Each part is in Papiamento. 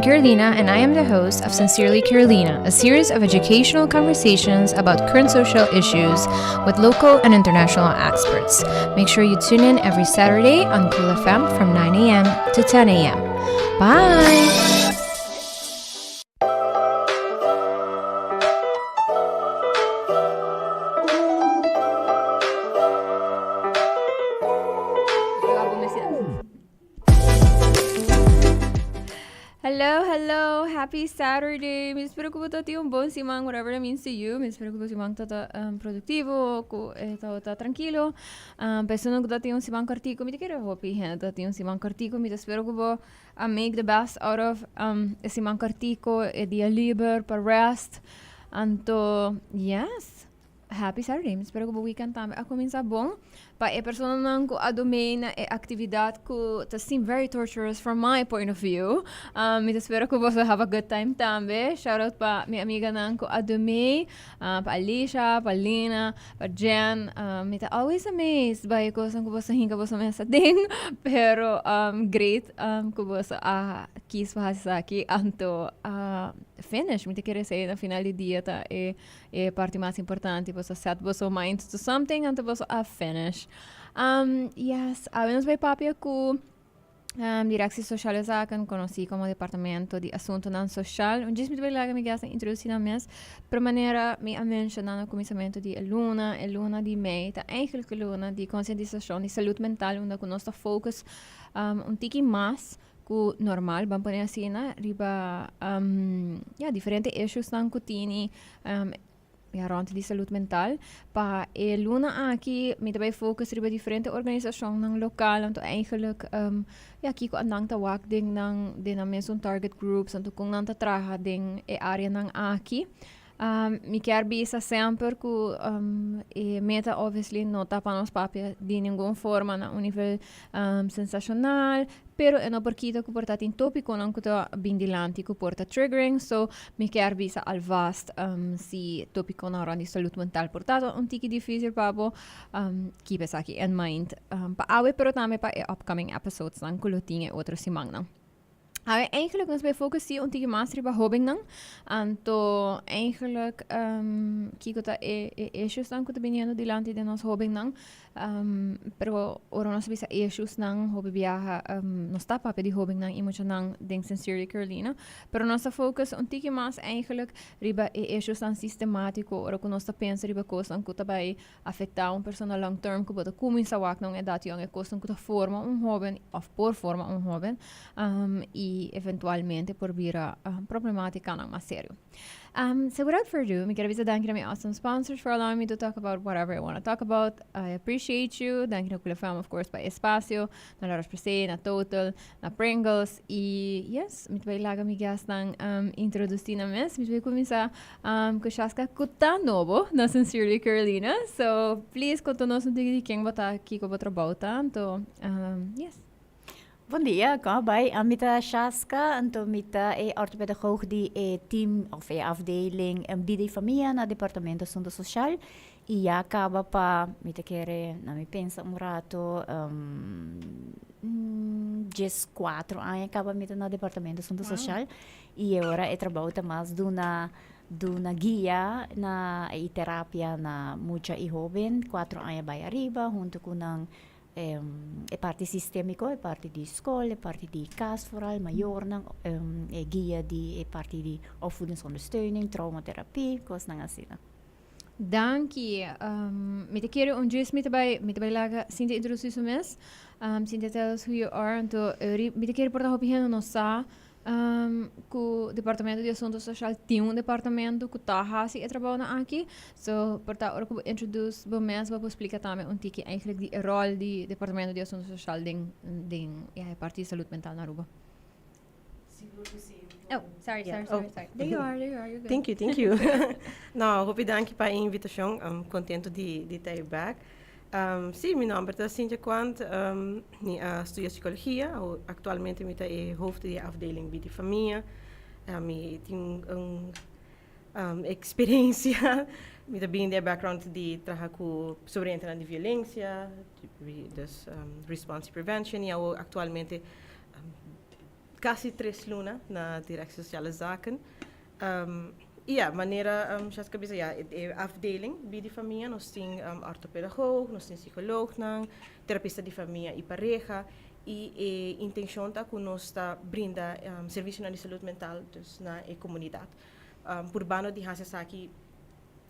Carolina and I am the host of Sincerely Carolina, a series of educational conversations about current social issues with local and international experts. Make sure you tune in every Saturday on Cool FM from 9 a.m. to 10 a.m. Bye! Hello, hello, happy Saturday. Mi espero ku bo ta tin un bon siman, whatever that means to you. Mi espero ku bo siman ta ta um, productivo, ku eh, ta ta tranquilo. Um, pa esun ku ta tin un siman kortico, mi ta kere hopi hende ta tin un siman kortico. Mi ta espero ku bo a make the best out of um, e siman kortico, e dia liber pa rest. Anto, yes. Happy Saturday. Mi spero ku bo weekend tambe a kuminsá bon. Pa e personanan ku a domei na e aktividat ku ta seem very torturous from my point of view, um, mi ta spera ku boso have a good time tambe. Shout out pa mi amiganan ku a domei, uh, pa Alicia, pa Lina, pa Jen. Um, mi ta always amazed by e kosnan ku boso hinka boso mes aden, pero um, great um, ku boso a kies pa hasi esaki. Anto uh, finish, mi ta kere esei na final di dia ta e E parti mas importante, boso set boso mind to something, anto boso a finish. Um, yes, awe nos bai papia ku um, Directie Sociale Zaken, conocí como Departamento di Asuntonan Social. Un djis mi ta bai laga mi guest introduci nan mes, pero manera mi a menciona na kuminsamentu di e luna, e luna di mei ta eigenlijk e luna di concientisacion di salud mental, unda ku nos ta focus um, un tiki mas ku normal, ban pone asina, riba um, ja, diferente issuesnan ku tini um, ja, rond di salud mental. Pa e luna aki mi ta bai focus riba diferente organisacionnan local, anto eigenlijk um, ja, kiko nan ta wak den nan, den nan mesun target groups, anto kon nan ta traha den e areanan aki. Um, mi kier bisa semper ku um, e meta obviously no ta pa nos papia di ningun forma na un nivel um, sensacional, pero e no por kita ku por ta tin tópikonan ku ta bin dilanti ku por ta triggering, so mi kier bisa alvast um, si tópikonan rond di salud mental por ta un tiki difícil pa bo, um, keep esaki in mind um, pa awe pero tambe pa e upcoming episodesnan ku lo tin e otro simannan. Awe eigenlijk nos bay focus sí un tiki mas riba hobennan. Anto eigenlijk um, kiko ta e, e issuesnan ku ta biniendo dilanti den nos hobennan. Um, pero ora nos bisa issuesnan, hopi biaha um, nos ta papia di hobennan i muchanan den Sincerely Carolina. Pero nos ta focus un tiki mas eigenlijk riba e issuesnan sistemátiko, ora ku nos ta pensa riba kosnan ku ta bai afecta un persona long term cu bo ta cuminsa wak na un edad yong e cosnan cu ta forma un hoben of por forma un hoben um, y eventualmente por bira um, problematicanan mas serio. Um, so without further ado, mi quiero bisa danki na mi awesome sponsors for allowing me to talk about whatever I want to talk about. I appreciate you. Danki na Cool FM, of course, pa espacio, na La Roche-Posay, na Total, na Pringles y yes, mi ta bai laga mi guestnan um, introduci nan mes. Mi ta bai cuminsa Um, ku Shaska ku ta nobo na Sincerely Carolina. So, please konta nos un tiki di ken bo ta, kiko bo trabou ta. Anto, um, yes. Bon dia, kon a bai? Mi ta Shaska, anto mi ta e orthopedagoog di e team of e afdeling um, Bida y Famia na Departamento Asunto Social. Y ya kaba pa, mi ta kere, na mi pensa un rato, um, 14 aña kaba mi ta na Departamento Asunto Social. Y e ora e trabou ta mas duna duna guia na y terapia na mucha y hoben cuatro aña bay ariba hunto cu nan e parti sistemico, e parti di scol, e parti di cas vooral, mayornan, e guia di e parti di opvoedingsondersteuning, traumatherapie, cosnan asina. Danki. Um, mi ta kere un djis mi ta bai, mi ta bai laga Cynthia introduci su mes. Um, Cynthia, tell us who you are. Anto, mi ta kere por ta hopi hende no sa um, ku Departamento di Asunto Social tin un departamento ku ta hasi e trabounan aki. So, por ta ora ku bo introduce bo mes, bo por splika tambe un tiki eigenlijk di e rol di Departamento di Asunto Social den, den ja, e parti di salud mental na Aruba. Sigur ku si. Oh, sorry, sorry, sorry, sorry. There you are, there you are, you're good. Thank you, thank you. No, hopi danki pa e invitashon. Um, kontentu di, di ta back. Um, sí, mi nomber ta Cynthia Quant. Um, mi a studia psicologia. Actualmente mi ta e hoofd di afdeling Bida y Famia. Uh, mi tin un um, experiencia. Mi ta bin di e background di traha ku sobrevivientenan di violencia, dus um, response prevention. Y actualmente um, Casi 3 luna na Directie Sociale Zaken. Y ja, manera Shaska bisa, ja, e afdeling di famia, nos tin orthopedagoog, nos tin psycholoog nan, terapista di famia y pareha, y e intencion ta cu nos ta brinda servicio di salud mental dus na e comunidad. Purbando di haci esaki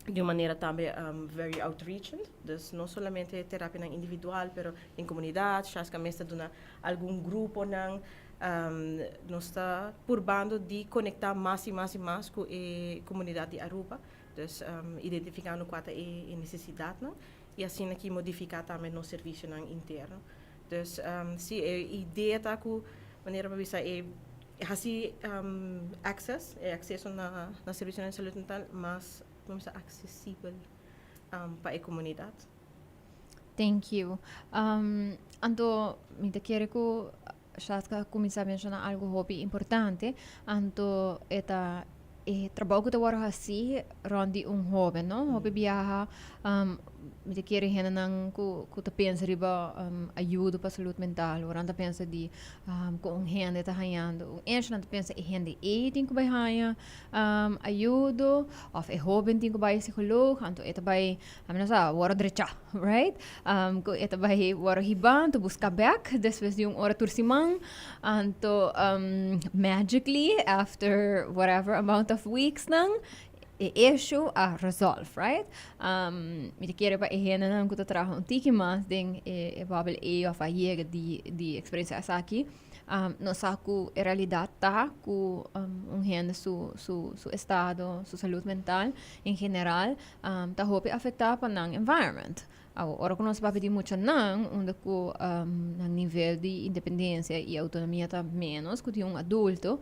di un manera tambe very outreaching, dus no solamente terapia nan individual, pero den comunidad, Shaska mes ta duna algun grupo nan, nos ta purbando di conecta mas y mas y mas cu e comunidad di Aruba, dus identificando cua ta e necesidad nan, y asina aki modifica tambe nos servicio nan interno. Dus si, e idea ta cu manera pa bisa e hasi access, e acceso na servicio di salud mental mas, ban bisa, accesibel pa e comunidad. Thank you. Anto, mi ta kere cu Shaska a cuminsa menciona algo hopi importante. Anto, e ta e trabou cu ta wordo haci rond di un hoben, no? Hopi biaha, mi ta kere hendenan cu ta pensa riba ayudo pa salud mental, ora nan ta pensa di cu un hende ta hañando un issue, nan ta pensa e hende ei tin cu bay haña ayudo, of e hoben tin cu bay psicoloog, anto e ta bay, ami no sa, wordo drecha, right? Cu e ta bay wordo hiba, anto busca bek despues di un ora tur siman, anto magically after whatever amount of weeks nan, e issue a resolve, right? Mi ta kere pa e hendenan cu ta traha un tiki mas den e bubble ei of a yega di experiencia esaki, nos sa cu e realidad ta cu un hende su estado, su salud mental en general ta hopi afecta pa nan environment. Awo, ora cu nos papia di muchanan, unda cu nan nivel di independencia y autonomia ta menos cu di un adulto,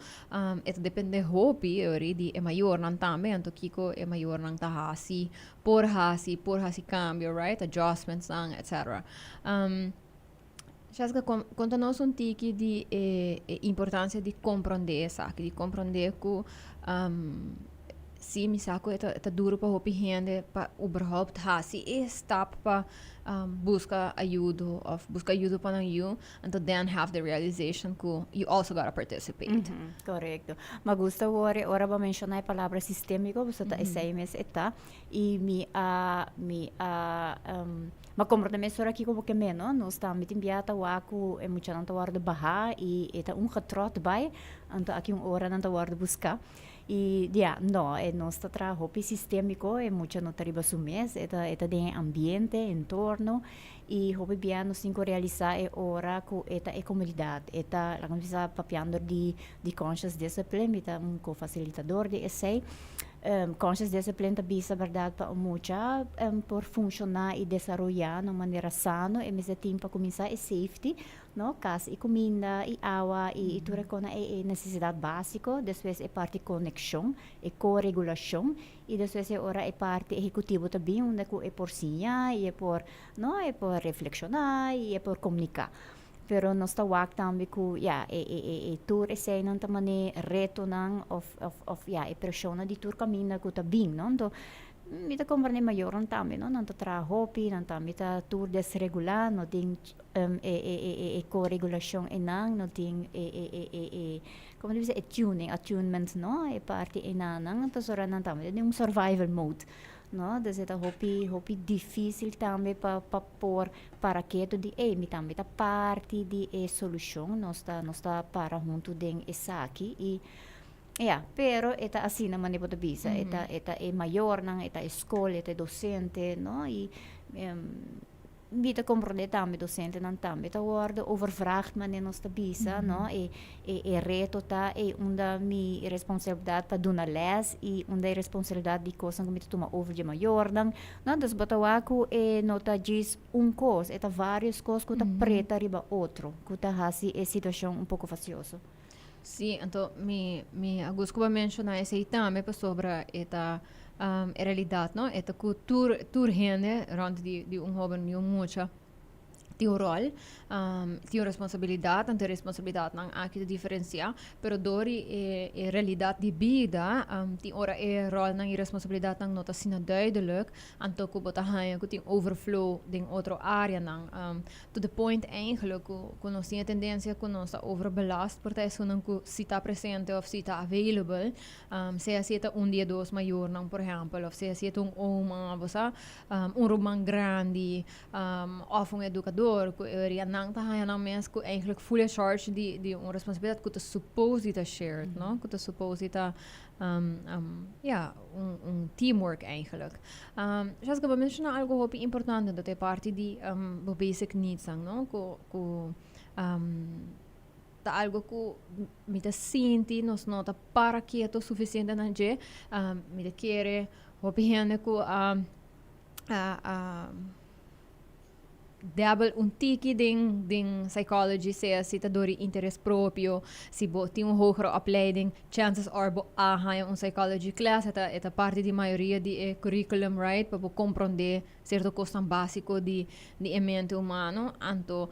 e ta depende hopi ori di e mayornan tambe, anto kico e mayornan ta haci, por haci cambio, right? Adjustments nan, etc. Shaska, conta nos un tiki di e importancia di comprende esaki, di comprende cu si mi sa cu ta duro pa hopi hende pa überhaupt haci e stap pa busca ayudo of busca ayudo pa nan yu, anto then have the realization cu you also gotta participate. Correcto. Mi gusta ora bo menciona e palabra sistemico, bo ta esey mes e ta y mi a ma comprende mesora aki como ke men, no? Nos tambe tin bia ta wak cu e muchanan ta wordo baha y e ta un getrot bay, anto aki un ora nan ta wordo busca. Y ja, no, e nos ta traha hopi sistemico, e mucha no ta riba su mes, e ta den ambiente, entorno, y hopi bia nos tin cu realisa e ora cu e ta e comunidad, e ta, laga nos bisa, papiando di conscious discipline, mi ta un co-facilitador di esey. Conscious discipline ta bisa, berdad, pa mucha por funciona y desaroya na manera sano, e mester tin pa cuminsa e safety, no? Cas y cuminda y awa y tur e e necesidad basico, despues e parti conexion, e co-regulacion, y despues e ora e parti ehecutivo tambe, unda cu e por siña y e por, no, e por reflexiona y e por comunica. Pero nos ta wak tambe cu ja, e tur esey nan ta mane reto nan of ja, e presión di tur caminda cu ta bin, no? Anto, mi ta comprende mayor nan tambe, no? Nan ta traha hopi, nan tambe ta tur desregula, no tin e co-regulacion e nan, no tin e, con ta bisa, e tuning, attunement, no? E parti e nan, anto ora nan tambe den un survival mode, no? Dus e ta hopi hopi dificil tambe pa por para keto di ey, mi tambe ta parti di e solucion, nos ta para hunto den esaki y ja, pero e ta asina mane bo ta bisa, e ta e mayornan, e ta e scol, e ta e docente, no? Y mi ta comprende tambe docentenan tambe ta wordo overvraagd, mane nos ta bisa, no? E reto ta e unda mi responsabilidad pa duna les y unda e responsabilidad di cosnan cu mi ta tuma over di mayornan, no? Dus bo ta wak cu e no ta djis un cos, e ta varios cos cu ta preta riba otro, cu ta haci e situacion un poco fastioso. Si, anto mi a gusta cu bo a menciona esey tambe pasobra e ta e realidad, no? E ta cu tur hende rond di un hoben, di un mucha. Tin un rol, tin un responsabilidad, anto e responsabilidadnan aki ta diferencia, pero door di e realidad di bida, tin ora e rolnan y responsabilidadnan no ta asina duidelijk, anto cu bo ta haya cu tin overflow den otro areanan, to the point eigenlijk cu nos tin e tendencia cu nos ta overbelast por ta esunnan cu si ta presente of si ta available, sea si e ta un di e dos mayornan por ehempel, of sea si e ta un oma, bo sa, un ruman grandi, Of un educador cu e ria nan ta haya nan mes cu eigenlijk fully charged di un responsabilidad cu ta suppose di ta shared, no? Cu ta suppose di ta ja, un teamwork eigenlijk. Jessica, bo menciona algo hopi importante, dat e parti di bo basic needs nan, no? Cu ta algo cu mi ta sinti nos no ta para keto suficiente na dje. Mi ta kere hopi hende cu a dabble un tiki den psychology, sea si ta door di interes propio, si bo tin un hogere opleiding, chances are bo a haña un psychology class, e ta parti di mayoria di e curriculum, right, pa bo comprende cierto cosnan basico di e mente humano. Anto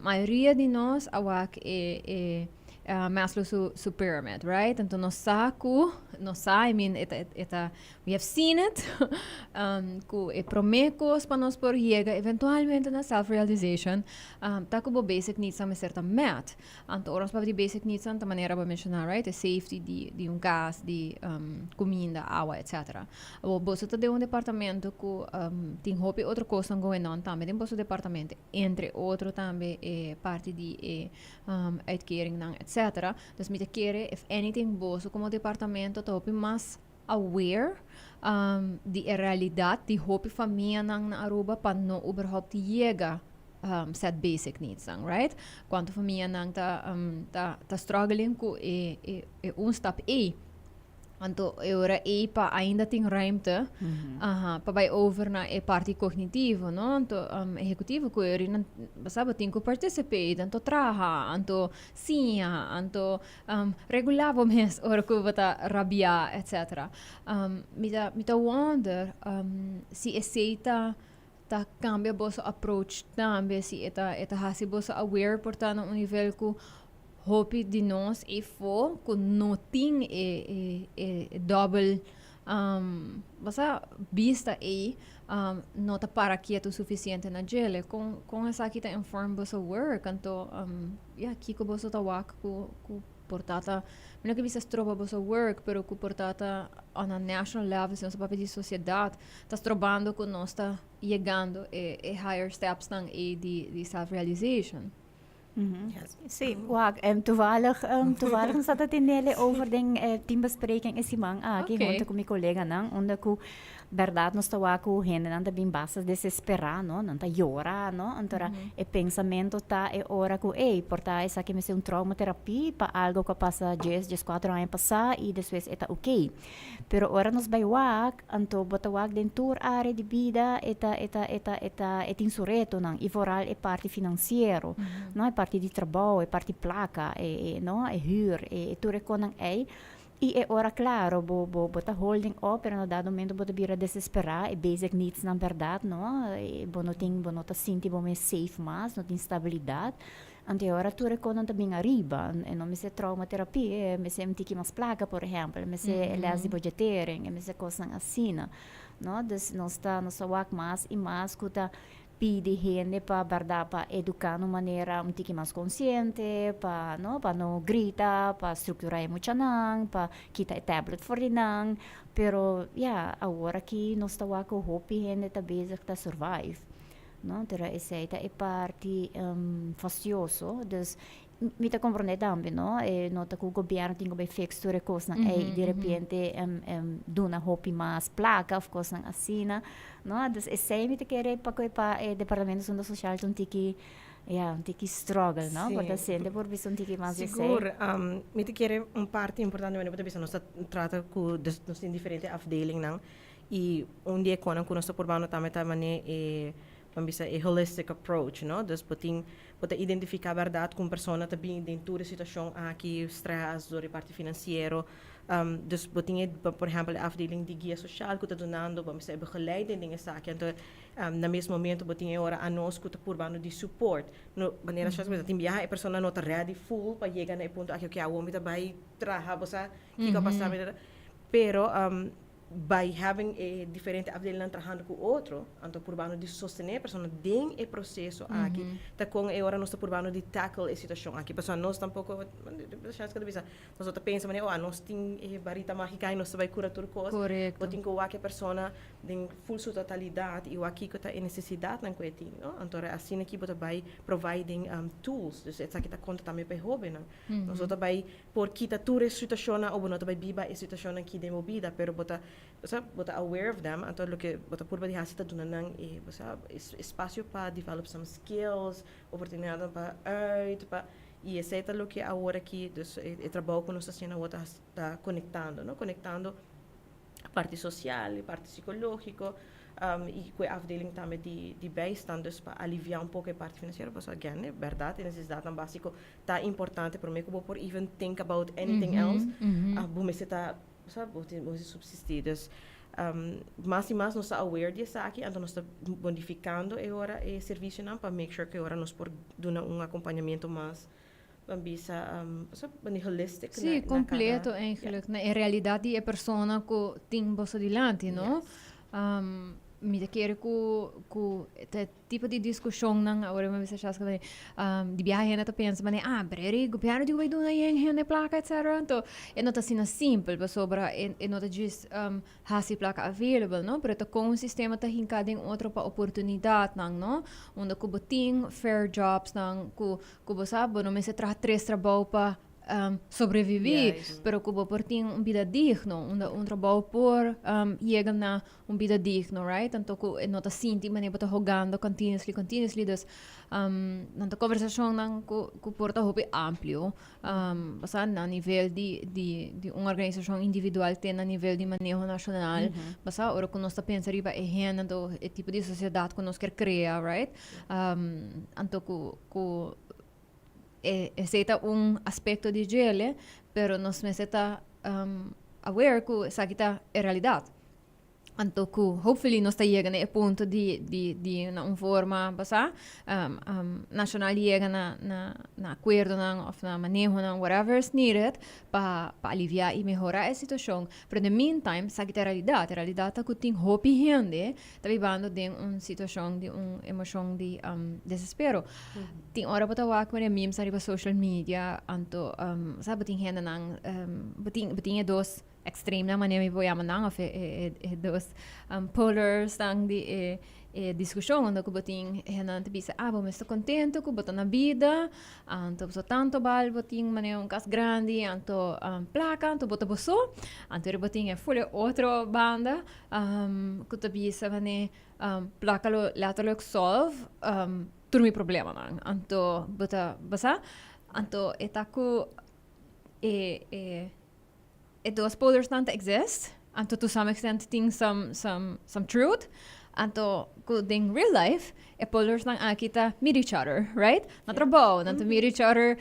mayoria di nos a wak e Maslow su pyramid, right? Anto nos sa cu, nos sa, I mean, e ta, we have seen it, cu e prome cos pa nos por yega eventualmente na self-realization, ta cu bo basic needs mester ta met. Anto ora nos papia di basic needs, ta manera bo menciona, right? E safety di un cas, di cuminda, awa, etc. Boso ta den un departamento cu tin hopi otro cosnan going on tambe den boso departamento, entre otro tambe e parti di e uitkeringnan, etc. Dus mi ta kere, if anything, boso como departamento ta hopi mas aware di e realidad di hopi famianan na Aruba pa no überhaupt yega set basic needs nan, right? Cuanto famianan ta struggling cu e un stap ei. Anto e ora ei pa ainda tin ruimte pa bai over na e parti cognitivo, no? Anto ehecutivo cu e ora sabe tin cu participate, anto traha, anto siña, anto regula bo mes ora cu bo ta rabia, etc. Mi ta wonder si esey ta cambia boso approach tambe, si e ta hasi boso aware por ta na un nivel cu hopi di nos e fo cu no tin e double basta vista e no ta para quieto suficiente na djele. Con esaki ta inform boso work? Anto ja, kiko boso ta wak cu por ta ta, mi no ke bisa stroba boso work, pero cu por ta ta on a national level, si nos papia di sociedad, ta strobando cu nos ta yegando e higher steps nan e di self-realization? Yes. Si, wak, toevallig zat het in hele over den teambespreking e siman aki hunto cu mi coleganan, unda cu berdad nos ta wak cu hendenan ta bin basta desespera, no? Nan ta yora, no? Anto e pensamento ta e ora cu, ey, por ta esaki mester un traumaterapie pa algo cu a pasa 10, 14 aña pasa y despues e ta oké. Pero ora nos bay wak, anto bo ta wak den tur area di bida, e ta e tin su retonan, y vooral e parti financiero, no? E parti di trabou, e parti placa, no? E huur, e tur e cosnan ey. Y e ora, claro, bo ta holding up, pero na dado momento bo ta bira desespera, e basic needs na berdad, no? E bo no ta sinti bo mes safe mas, no tin stabilidad. Anto e ora tur e cosnan ta bin ariba, e no mester traumaterapie, mester un tiki mas placa, por ehempel, mester les di budgetering, e mester cosnan asina, no? Dus nos ta wak mas y mas cu ta pidi hende pa berdad pa educa na un manera un tiki mas consciente, pa no, pa no grita, pa structura e muchanan, pa kita e tablet for di nan, pero ja, awor aki nos ta wak cu hopi hende ta bezig ta survive. No, pero esey ta e parti fastioso, dus mi ta comprende tambe, no? E no ta cu gobierno tin cu bay fix tur e cosnan ey di repente duna hopi mas placa of cosnan asina, no? Dus esey mi ta kere pa e departamento asunto social ta un tiki, ja, un tiki struggle, no? Si. Por ta sente por bisa un tiki mas esey. Sigur, mi ta kere un parti importante wanneer bo ta bisa nos ta trata cu, dus nos tin diferente afdelingnan y un di e conan cu nos ta probando tambe ta manera e, ban bisa, e holistic approach, no? Dus bo ta identifica berdad cu un persona ta bin den tur e situacion aki, stress, door e parti financiero, Dus bo tin, por ehempel, e afdeling di guia social cu ta dunando, bo mester begeleiding den esaki. Anto, na mes momento bo tin ora anos cu ta purbando di support. No, manera mm tin biaha e persona no ta ready full pa yega na e punto aki, okay, awor mi ta bay traha, bo sa, kico a pasa, pero by having e diferente afdelingnan trahando cu otro, anto purbando di sostene e persona den e proceso aki, ta con e ora nos ta purbando di tackle e situacion aki. Pasobra nos tampoco, bisa, nos no ta pensa manera, oh, nos tin e varita magica y nos ta bay cura tur cos. Bo tin cu wak e persona den full su totalidad y wak kico ta e necesidadnan cu e tin, no? Anto asina aki bo ta bay providing tools. Dus esaki ta conta tambe pa e hobennan. Nos no ta bay por kita tur e situacionnan o bo no ta bay biba e situacionnan aki den bo bida, pero bo ta, bo bo ta aware of them, anto loke bo ta purba di haci ta duna nan e, bo sa, espacio pa develop some skills, oportunidadnan pa uit, pa y esey ta loke awor aki, dus e trabou cu nos ta haciendo awor ta conectando, no? Conectando parti social, e parti psicologico, y cu e afdeling tambe di bijstand, dus pa alivia un poco e parti financiero, pasobra again, e berdad, e necesidadnan basico ta importante prome cu bo por even think about anything else, bo mester ta, bo sa, bo mester subsisti. Dus mas y mas nos ta aware di esaki, anto nos ta modificando e ora e servicionan pa make sure cu e ora nos por duna un acompañamiento mas, ban bisa, bo sa, holistic. Si, completo eigenlijk, na e realidad di e persona cu tin boso dilanti, no? Mi ta kere cu e tipo di discusionnan, awor mi a bisa Shaska, di biaha hende ta pensa manera, ah, pero e gobierno di cu bay duna yen hende placa, etcetera. Anto, e no ta asina simpel, pasobra e no ta djis haci placa available, no? Pero ta con un sistema ta hinca den otro pa oportunidadnan, no? Unda cu bo tin fair jobsnan, cu bo sa, bo no mester traha tres trabou pa sobrevivi, pero cu bo por tin un bida digno, unda un trabou por yega na un bida digno, right? Anto cu e no ta sinti manera bo ta hogando continuously, continuously. Dus nan ta conversacionnan cu por ta hopi amplio, bo sa, na nivel di un organisacion individual te na nivel di maneho nacional, bo sa, ora cu nos ta pensa riba e hende, anto e tipo di sociedad cu nos kier crea, right? Anto cu esey ta un aspecto di djele, pero nos mester ta aware cu esaki ta e realidad. Anto cu hopefully nos ta yega na e punto di na un forma, bo sa, nacional yega na acuerdonan of na manehonan, whatever is needed, pa alivia y mehora e situacion. Pero in the meantime, esaki ta e realidad. E realidad ta cu tin hopi hende ta bibando den un situacion di un emocion di desespero. Tin ora bo ta wak manera memes ariba social media, anto, sa, bo tin hendenan, bo tin e dos extremnan, manera mi por yama nan, of e dos polarsnan di e discusion, unda cu bo tin hendenan ta bisa, ah, bo mester contento cu bo ta na bida, anto bo tanto bal bo tin manera un cas grandi, anto placa, anto bo ta bo so. Anto bo tin e full otro banda cu ta bisa manera placa lo letterlijk solve tur mi problemanan. Anto bo ta, bo sa, anto e ta cu e dos polarsnan ta exist, anto to some extent tin some truth, anto cu den real life e polarsnan aki ta meet each other, right? Na trabou, nan ta meet each other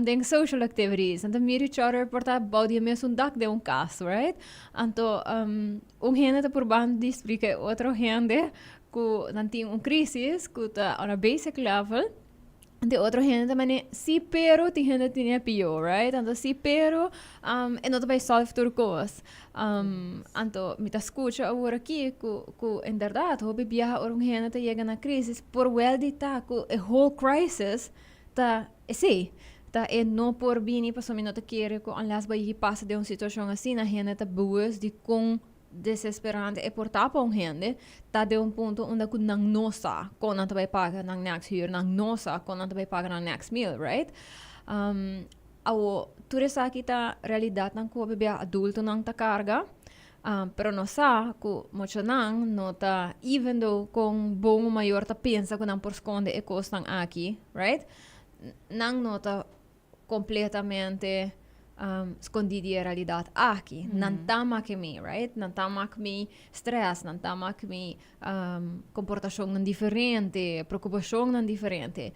den social activities, nan ta meet each other por ta bou di e mesun dak den un cas, right? Anto un hende ta purbando di splica e otro hende cu nan tin un crisis cu ta on a basic level. De otro hende ta mane, si, pero tin hende tin pio, right? Anto si, pero e no ta bay solve tur cos. Anto mi ta scucha awor aki cu inderdaad hopi biaha ora un hende ta yega na crisis por wel di ta cu e whole crisis ta esey. Ta e no por bini pasobra mi no ta kere cu unless bo a pasa den un situacion asina hende ta bewust di con desesperante e por ta pa un hende ta den un punto unda cu nan no sa con nan ta bay paga nan next huur, nan no sa con nan ta bay paga nan next meal, right? Awo, tur esaki ta realidadnan cu hopi bia adultonan ta carga, pero nos sa cu muchanan no ta, even though con bon mayor ta pensa cu nan por sconde e cosnan aki, right? Nan no ta completamente scondi di e realidad aki. Nan ta make mi, right? Nan ta mak mi stress, nan ta mak mi comportacionnan diferente, preocupacionnan diferente.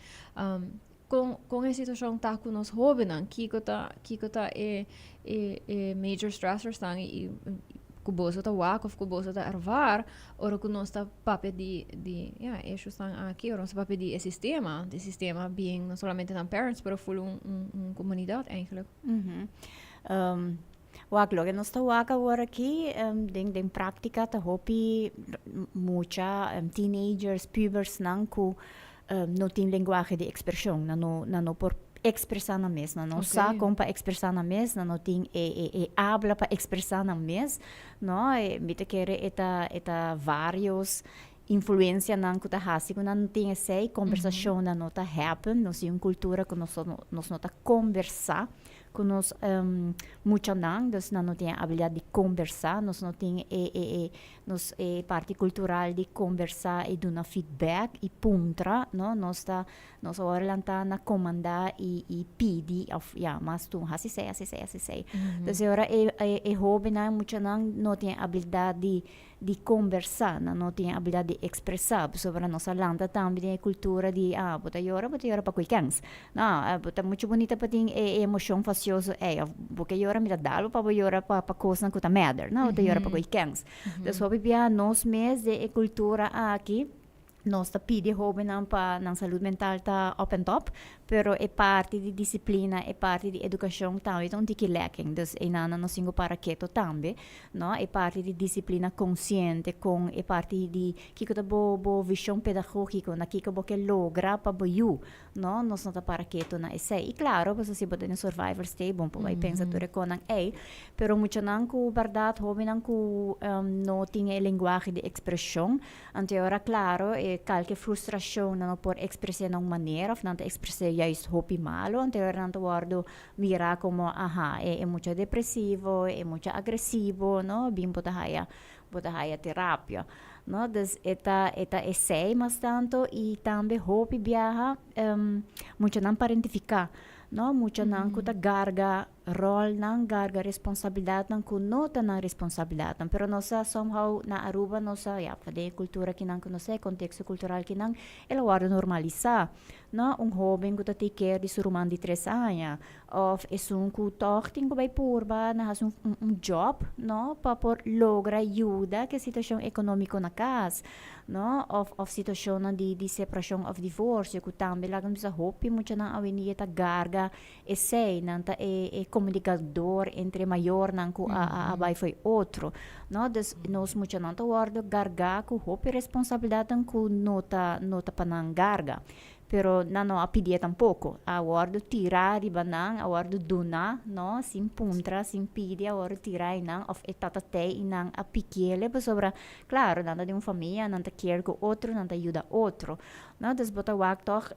Con e situacion ta cu nos hobennan? Kico ta e major stressors nan y cu boso ta wak of cu boso ta ervaar ora cu nos ta papia di, ja, issues nan aki, ora nos ta papia di e sistema, di sistema being no solamente nan parents, pero full un comunidad eigenlijk. Wak, loke nos ta wak awor aki, den practica ta hopi mucha teenagers, pubers nan cu no tin lenguahe di expresion, nan no por expresa nan mes, nan no sa con pa expresa nan mes, nan no tin e habla pa expresa nan mes, no? E, mi ta kere e ta varios influencia nan cu ta hasi cu nan tin esey conversacion nan no ta happen. Nos tin un cultura cu nos no ta conversa cu nos muchanan, dus nan no tin habilidad di conversa. Nos no tin e nos e parti cultural di conversa y duna feedback y puntra, no? Nos awor lanta na comanda y pidi of, ja, mas tu hasi esey, hasi esey, hasi esey. Dus ora e hobennan, muchanan no tin habilidad di conversa, nan no tin habilidad di expresa, pasobra nos a lanta tambe den e cultura di, ah, bo ta yora, bo ta yora pa cu kens. No, ah, bo ta mucho bunita pa tin e emocion facioso ey, of bo ke yora, mi ta dal bo pa bo yora pa cosnan cu ta matter, no, bo ta yora pa cu kens. Dus hopi bia nos mes den e cultura aki, nos ta pidi hobennan pa nan salud mental ta up and top, pero e parti di disciplina, e parti di educacion tambe ta un tiki lacking. Dus einan nos tin cu para keto tambe, no? E parti di disciplina consciente con e parti di kico ta bo vision pedagogico, na kico bo ke logra pa bo yu, no? Nos no ta para keto na esey. Y claro, pues si bo ta den survivor state, bon por bay pensa tur e conan ey, pero muchanan cu berdad, hobennan cu no tin e lenguahe di expresion, anto ora, claro, e calke frustracion nan no por expresa na un manera of nan ta expresa juist hopi malo, anto ora nan ta wordo mira como, aha, e mucha depresivo, e mucha agresivo, no? Bin bo ta haya terapia, no? Dus e ta esey mas tanto y tambe hopi biaha muchanan parentifica, no? Muchanan cu ta carga rol nan, carga responsabilidad nan cu no ta nan responsabilidad nan, pero nos a somehow na Aruba nos a, ja, pa den cultura kinan cu nos e contexto cultural kinan el a wordo normalisa, no? Un hoben cu ta take care di su ruman di 3 aña of esun cu toch tin cu bay purba na haci un job, no, pa por logra yuda cu e situacion economico na cas, no, of situacionnan di separacion of divorcio cu tambe, laga nos bisa, hopi muchanan awendia ta carga esey, nan ta e comunicador entre mayornan cu a bay fo'i otro, no? Dus nos muchanan ta wordo carga cu hopi responsabilidadnan cu no ta pa nan carga, pero nan no a pidi tampoco, a wordo tira riba nan, a wordo duna, no, sin puntra, sin pidi, a wordo tira nan of e tata te y nan a pikiele pasobra, claro, nan ta di un famia, nan ta kier cu otro, nan ta yuda otro, no? Dus bo ta wak toch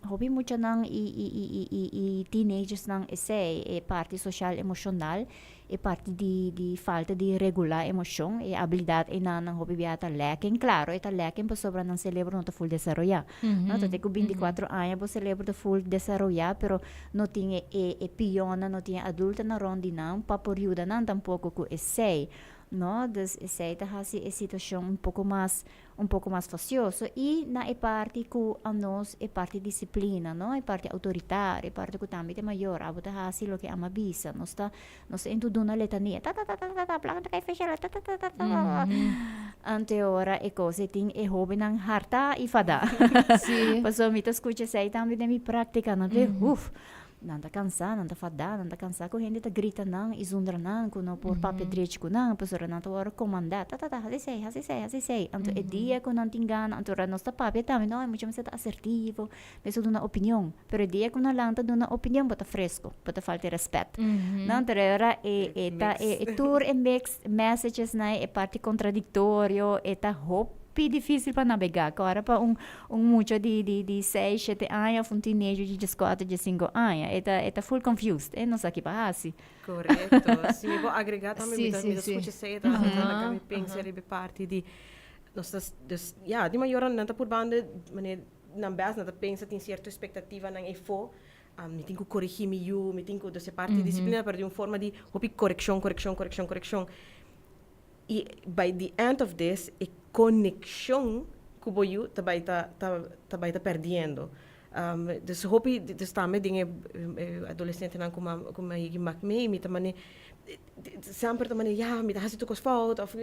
hopi muchanan y teenagers nan esey, e parti social emocional, e parti di falta di regula emocion, e habilidad e nan hopi bia ta lacking. Claro, e ta lacking pasobra nan cerebro no ta full desaroya, no? Ta te cu 24 aña bo cerebro ta full desaroya, pero no tin e piona, no tin adulto na rond di nan pa por yuda nan tampoco cu esey, no? Dus esey ta hasi e situacion un poco mas facioso y na e parti cu anos e parti disciplina, no, e parti autoritario, e parti cu tambe ta mayor, abo ta hasi loke ami bisa. Nos ta into duna letania, ta ta ta ta ta ta, placa ta cay fecha, ta ta ta ta ta. Anto ora e cos e tin e hobennan harta y fada. Paso mi ta scucha esey tambe den mi practica, nan ta uf, nan ta cansa, nan ta fada, nan ta cansa cu hende ta grita nan y zundra nan, cu no por papia drechi cu nan, pasobra nan ta wordo comanda, ta ta ta, hasi esey, hasi esey, hasi esey. Anto e dia cu nan tin gana, anto ora nos ta papia tambe, no, e mucha mester ta asertivo, mester duna opinion, pero e dia cu nan lanta duna opinion, bo ta fresco, bo ta falta respet. No, anto ora e ta e tur e mixed messages na e parti contradictorio, e ta hopi dificil pa navega. Cu ora pa un mucha di 6, 7 aña of un teenager di 14, 15 aña, e ta full confused, e no sa kico pa hasi. Correcto. Si mi por agrega tambe, mi ta scucha esey, ta mi pensa riba e parti di nos ta, dus ja, di mayornan nan ta purbando manera nan best, nan ta pensa tin cierto expectativanan eyfo, mi tin cu coregi mi yu, mi tin cu, dus e parti di disciplina, pero di un forma di hopi correccion, correccion, correccion, correccion. Y by the end of this, e conexion cu bo yu ta bay ta perdiendo. Dus hopi, dus tambe den e adolesentenan ku ku mi a yegi mak mee, mi ta mane semper ta mane ya mi ta hasi tur kos fout of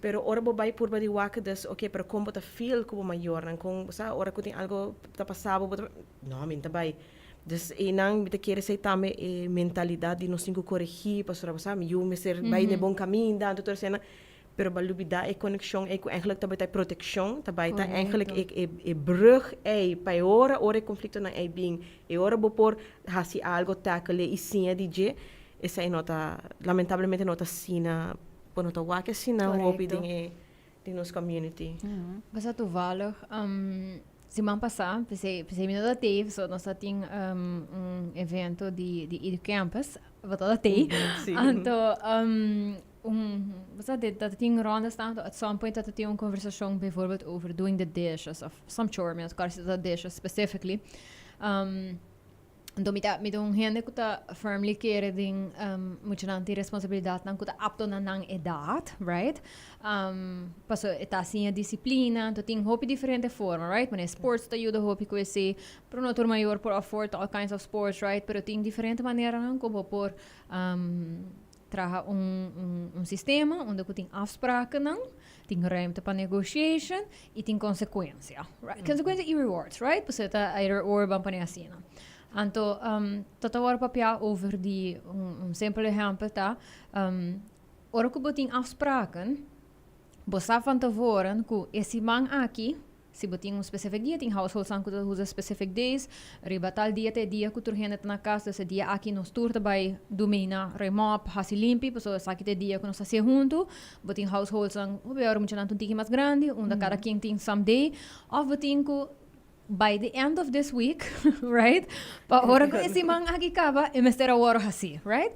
pero ora bo bai purba di wak dus oke pero kon bo ta feel ku bo mayornan kon bo sa ora ku tin algo ta pasa bo bo ta no mi no ta bai. Dus einan mi ta kere esei tambe e mentalidat di nos tin ku koregi pasobra bo sa mi yu mester bai na e bon kaminda anto tur eseinan. Pero bo a lubida e konekshon ei ku eigenlijk ta bai ta e protekshon, ta bai ta eigenlijk e brug ei pa e ora ora e konfliktonan ei bin, e ora bo por hasi algo, tackle i siña di dje, esei no ta, lamentablemente no ta asina, bo no ta wak asina hopi den e den nos community. Bo sa toevallig siman pasá, p'esei p'esei mi no ta tei, pasobra nos ta tin un evento di di Educampus, bo ta tei, anto un, bo sa, dat tin rondas tanto, at some point dat tin un conversacion bijvoorbeeld over doing the dishes of some chore, mi no ta acorda si ta dishes specifically. Anto mi ta, mi ta un hende cu ta firmly kere den muchanan tin responsabilidadnan cu ta apto na nan edad, right? Paso e ta siña disciplina, anto tin hopi diferente forma, right? Manera sports ta yuda hopi cu esey, pero no tur mayor por afford all kinds of sports, right? Pero tin diferente maneranan cu bo por traha un sistema unda ku tin afsprakennan, tin ruimte pa negotiation i tin konsekuensia, right? Konsekuensia i rewards, right? Pasobra ta either or ban pone asina. Anto ta ta wòrdu papiá over di un simpel ehèmpel ta ora ku bo tin afspraken, bo sa van tevoren ku e siman aki Si bo tin un specific dia, tin householdsnan cu ta usa specific days. Riba tal dia ta e dia cu tur hende ta na cas, dus e dia aki nos tur ta bay dumina, remop, haci limpi, pasobra esaki ta e dia cu nos ta hacié hunto. Bo tin householdsnan hopi ora muchanan ta un tiki mas grandi, unda cada quien tin some day. Of bo tin cu by the end of this week, right, pa ora cu e siman aki caba, e mester a worde haci, right?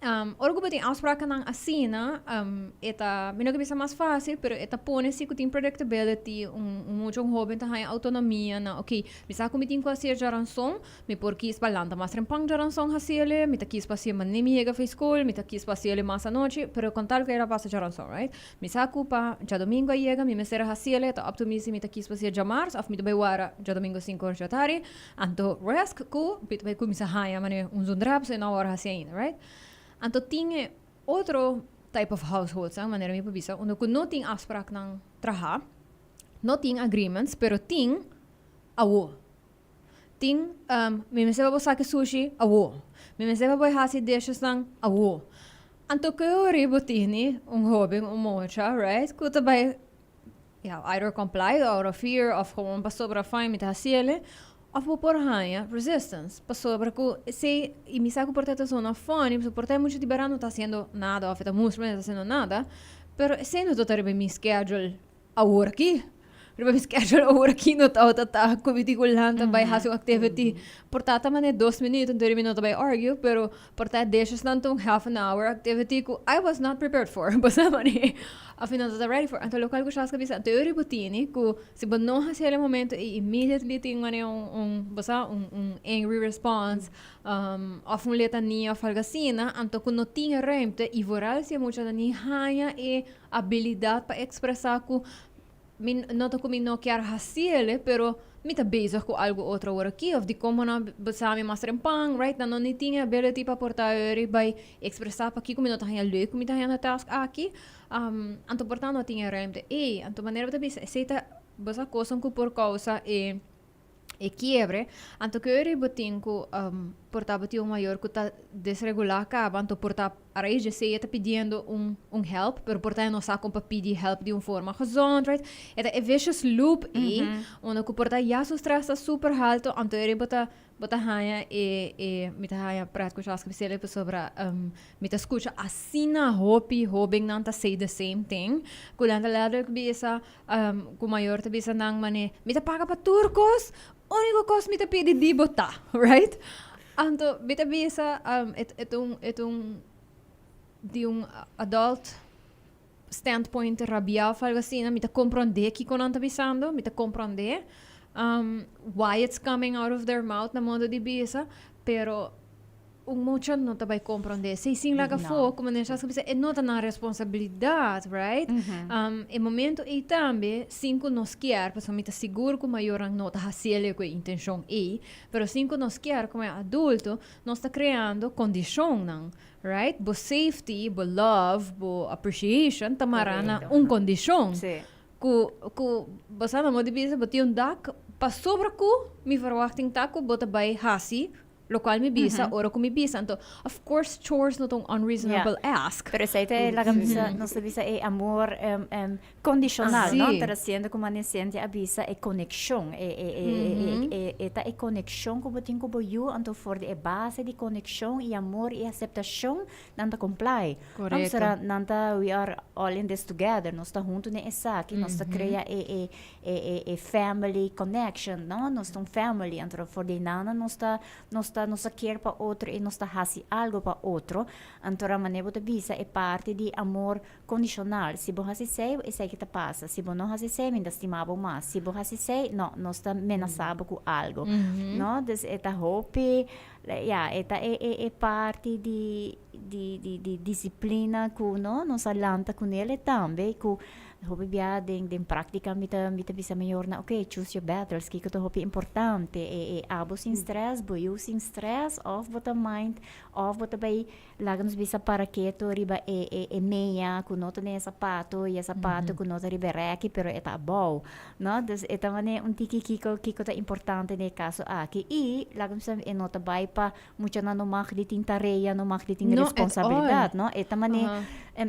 Ora ku bo tin afsprakennan asina, e ta, mi no ke bisa mas fásil, pero e ta pone si ku tin predictability, un un mucha, un hóben ta haña outonomia na oké, mi sa ku mi tin ku hasié djaranson, mi por kis pa lanta mas trempan djaranson hasiele, mi ta kis pa hasié manera mi yega for skol, mi ta kis pa hasiele mas anochi, pero kon tal ku e ta pasa djaranson, right? Mi sa ku pa djadomingo a yega mi mester a hasiele, e ta up to mi si mi ta kis pa hasié djamars òf mi ta bai wara djadomingo sinku or djatari. Anto risk ku mi ta bai kuminsá haña manera un zundra pasobra e no a wòrdu hasi ainda, right? Anto tin e otro type of householdsnan, manera mi por bisa, unda ku no tin afspraknan trahá, no tin agreements, pero tin awo. Tin, mi mester pa bo saka e sushi awo. Mi mester pa bo e hasi dishesnan awo. Anto ke ora bo tini un hóben, un mocha, right, ku ta bai ja, either comply out of fear of gewoon pasobra fine mi ta haciele, of bo por haña resistance pasobra cu esey, y mi sa cu por ta ta zona funny, pasobra por ta e mucha di berdad no ta haciendo nada of e ta mustra no ta haciendo nada, pero esey no ta riba mi schedule awor aki, riba mi schedule awor aki no ta ta cu mi tin cu lanta bay haci un activity, por ta ta mane dos minuut anto mi no ta bay argue, pero Por ta deshesnan ta un half an hour activity cu I was not prepared for, bo sa mane, of mi no tabata ready for. Anto locual cu Shaska bisa, anto e riba tini cu si bo no haci el e momento ey immediately tin mane un, un, bo sa, un, un angry response, of un letania of algo asina, anto cu no tin e ruimte y vooral si e muchanan ni haya e abilidad pa expresa cu Mi no ta ku mi no kier hasiele, pero mi ta bezig ku algu otro awor aki, of dikon bo no bisa mi mas trempan, right? Nan no ni tin e ability pa por ta ori bai ekspresá pakiko mi no ta haña leuk ku mi ta haña na task aki. Anto por ta no tin e ruimte ei. Anto manera bo ta bisa, esei ta bo sa kosnan ku por kousa e e kiebre, anto ke ora bo tin ku por ta bo tin un mayor ku ta desregulá kaba, anto por ta a rais di esei e ta pidiendo un un help, pero por ta e no sa kon pa pidi help di un forma gezond, right? E ta e vicious loop ei, unda ku por ta ya su stress ta super halto, anto ora bo ta bo ta haña e e mi ta haña pret ku Shaska bisele pasobra mi ta skucha asina hopi hobennan ta say the same thing, ku nan ta letterlijk bisa Ku mayor ta bisa nan mane, Mi ta paga pa tur kos, úniko kos mi ta pidi di bo ta, right? Anto mi ta bisa, e ta un, e ta un, di un adult standpoint rabiá òf algu asina, mi ta komprondé kiko nan ta bisando, mi ta komprondé why it's coming out of their mouth na modo di bisa, pero. Un mucha no ta bai comprende. Si sin laga No. fo, como den Shasca bisa, e no ta nan responsabilidad, right? E momento ei tambe, sin cu nos kier, pasobra mi ta sigur cu mayornan no ta haciele cu e intencion ei, pero sin cu nos kier como e adulto, nos ta creando condicionnan, right? Bo safety, bo love, bo appreciation ta mara na un condicion. Cu, cu, bo sa, na modo di bisa, bo tin un dak pasobra cu mi verwachting ta cu bo ta bai haci Locual mi bisa ora cu mi bisa. Anto, of course chores no ta un unreasonable ask. Pero esey ta e laga bisa, nos ta bisa e amor condicional, no? Si. Pero siendo cu mane Cynthia a bisa e conexion, e e e e e ta e conexion cu bo tin cu bo yu, anto for di e base di conexion y amor y aceptacion, nan ta comply. Correcto. Pasobra nan ta, we are all in this together, nos ta hunto den esaki, nos ta crea e e e e e family connection no nos ta un family anto for di nana nos ta nos ta nos ta kier pa otro y nos ta haci algo pa otro anto ra mane bo ta bisa e parti di amor condicional si bo haci esey esey ke ta pasa si bo no haci esey mi ta stima bo mas si bo haci esey no nos ta menasa bo cu algo no dus e ta hopi ya e ta e e e parti di di di di disciplina cu no nos a lanta cunele tambe cu Hopi bia den den práktika mi ta mi ta bisa mayornan ok choose your battles kiko ta hopi importante e e abo sin stress bo yu sin stress of bo ta mind of bo ta bai laga nos bisa para keto riba e e e meña ku no ta den e sapato y e sapato ku no ta riba e rèki pero e ta abou no dus e ta manera un tiki kiko kiko ta importante den e kaso aki y laga nos bisa e no ta bai pa Muchanan no mag di tin tarea, no mag di tin No, at responsabilidad, all. no? E ta mane Aha.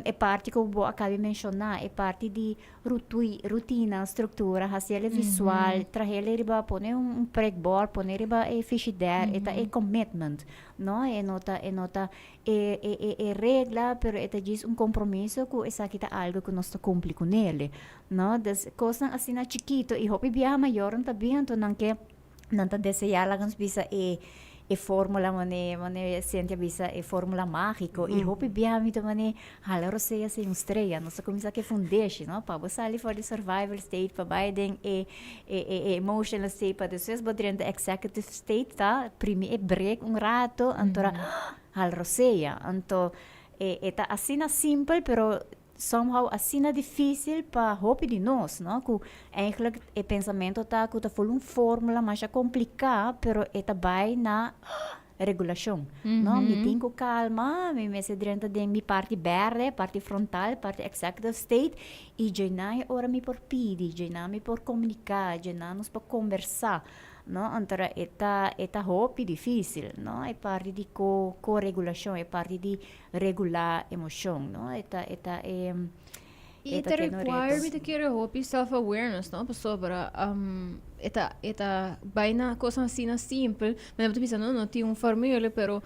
e parti ku bo a kabi menshoná, e parti di rutui, rutina, struktura, hasiel e visual, trahel e riba, pone un un prikbord, pone riba e fishider, e ta e commitment, no? E no ta e no ta e e e e regla, pero e ta djis un kompromiso ku esaki ta algu ku nos ta kumpli kunele, no? Dus kosnan asina chikito i hopi biaha mayornan ta bin anto nan ke Nan ta deseá laga nos bisa e e fórmula mane mane Cynthia bisa e fórmula mágiko i hopi bia mi ta mane hala rosea sin un strea nos ta kuminsá ku e fundeshi no pa bo sali for di survival state pa bai den e e e emotional state pa despues bo drenta executive state ta primi e brek un rato anto hala rosea anto e e ta asina simpel pero Somehow asina dificil pa hopi di nos, no? Cu eigenlijk e pensamento ta cu ta full un formula masha complica, pero e ta bay na regulacion, no? Mi tin cu calma, mi mester drenta den mi parti berde, parti frontal, parti executive state, y djena e ora mi por pidi, djena mi por comunica, djena nos por conversa, no? Anto e ta, e ta hopi dificil, no? E parti di co, co-regulacion, e parti di regulá emoshon, no? E ta, e ta e, E e ta ta kende un require reto. mi ta kere hopi self awareness, no? Pasobra e ta e ta bai na kosnan asina simpel, mi ta bisa no no tin un formule pero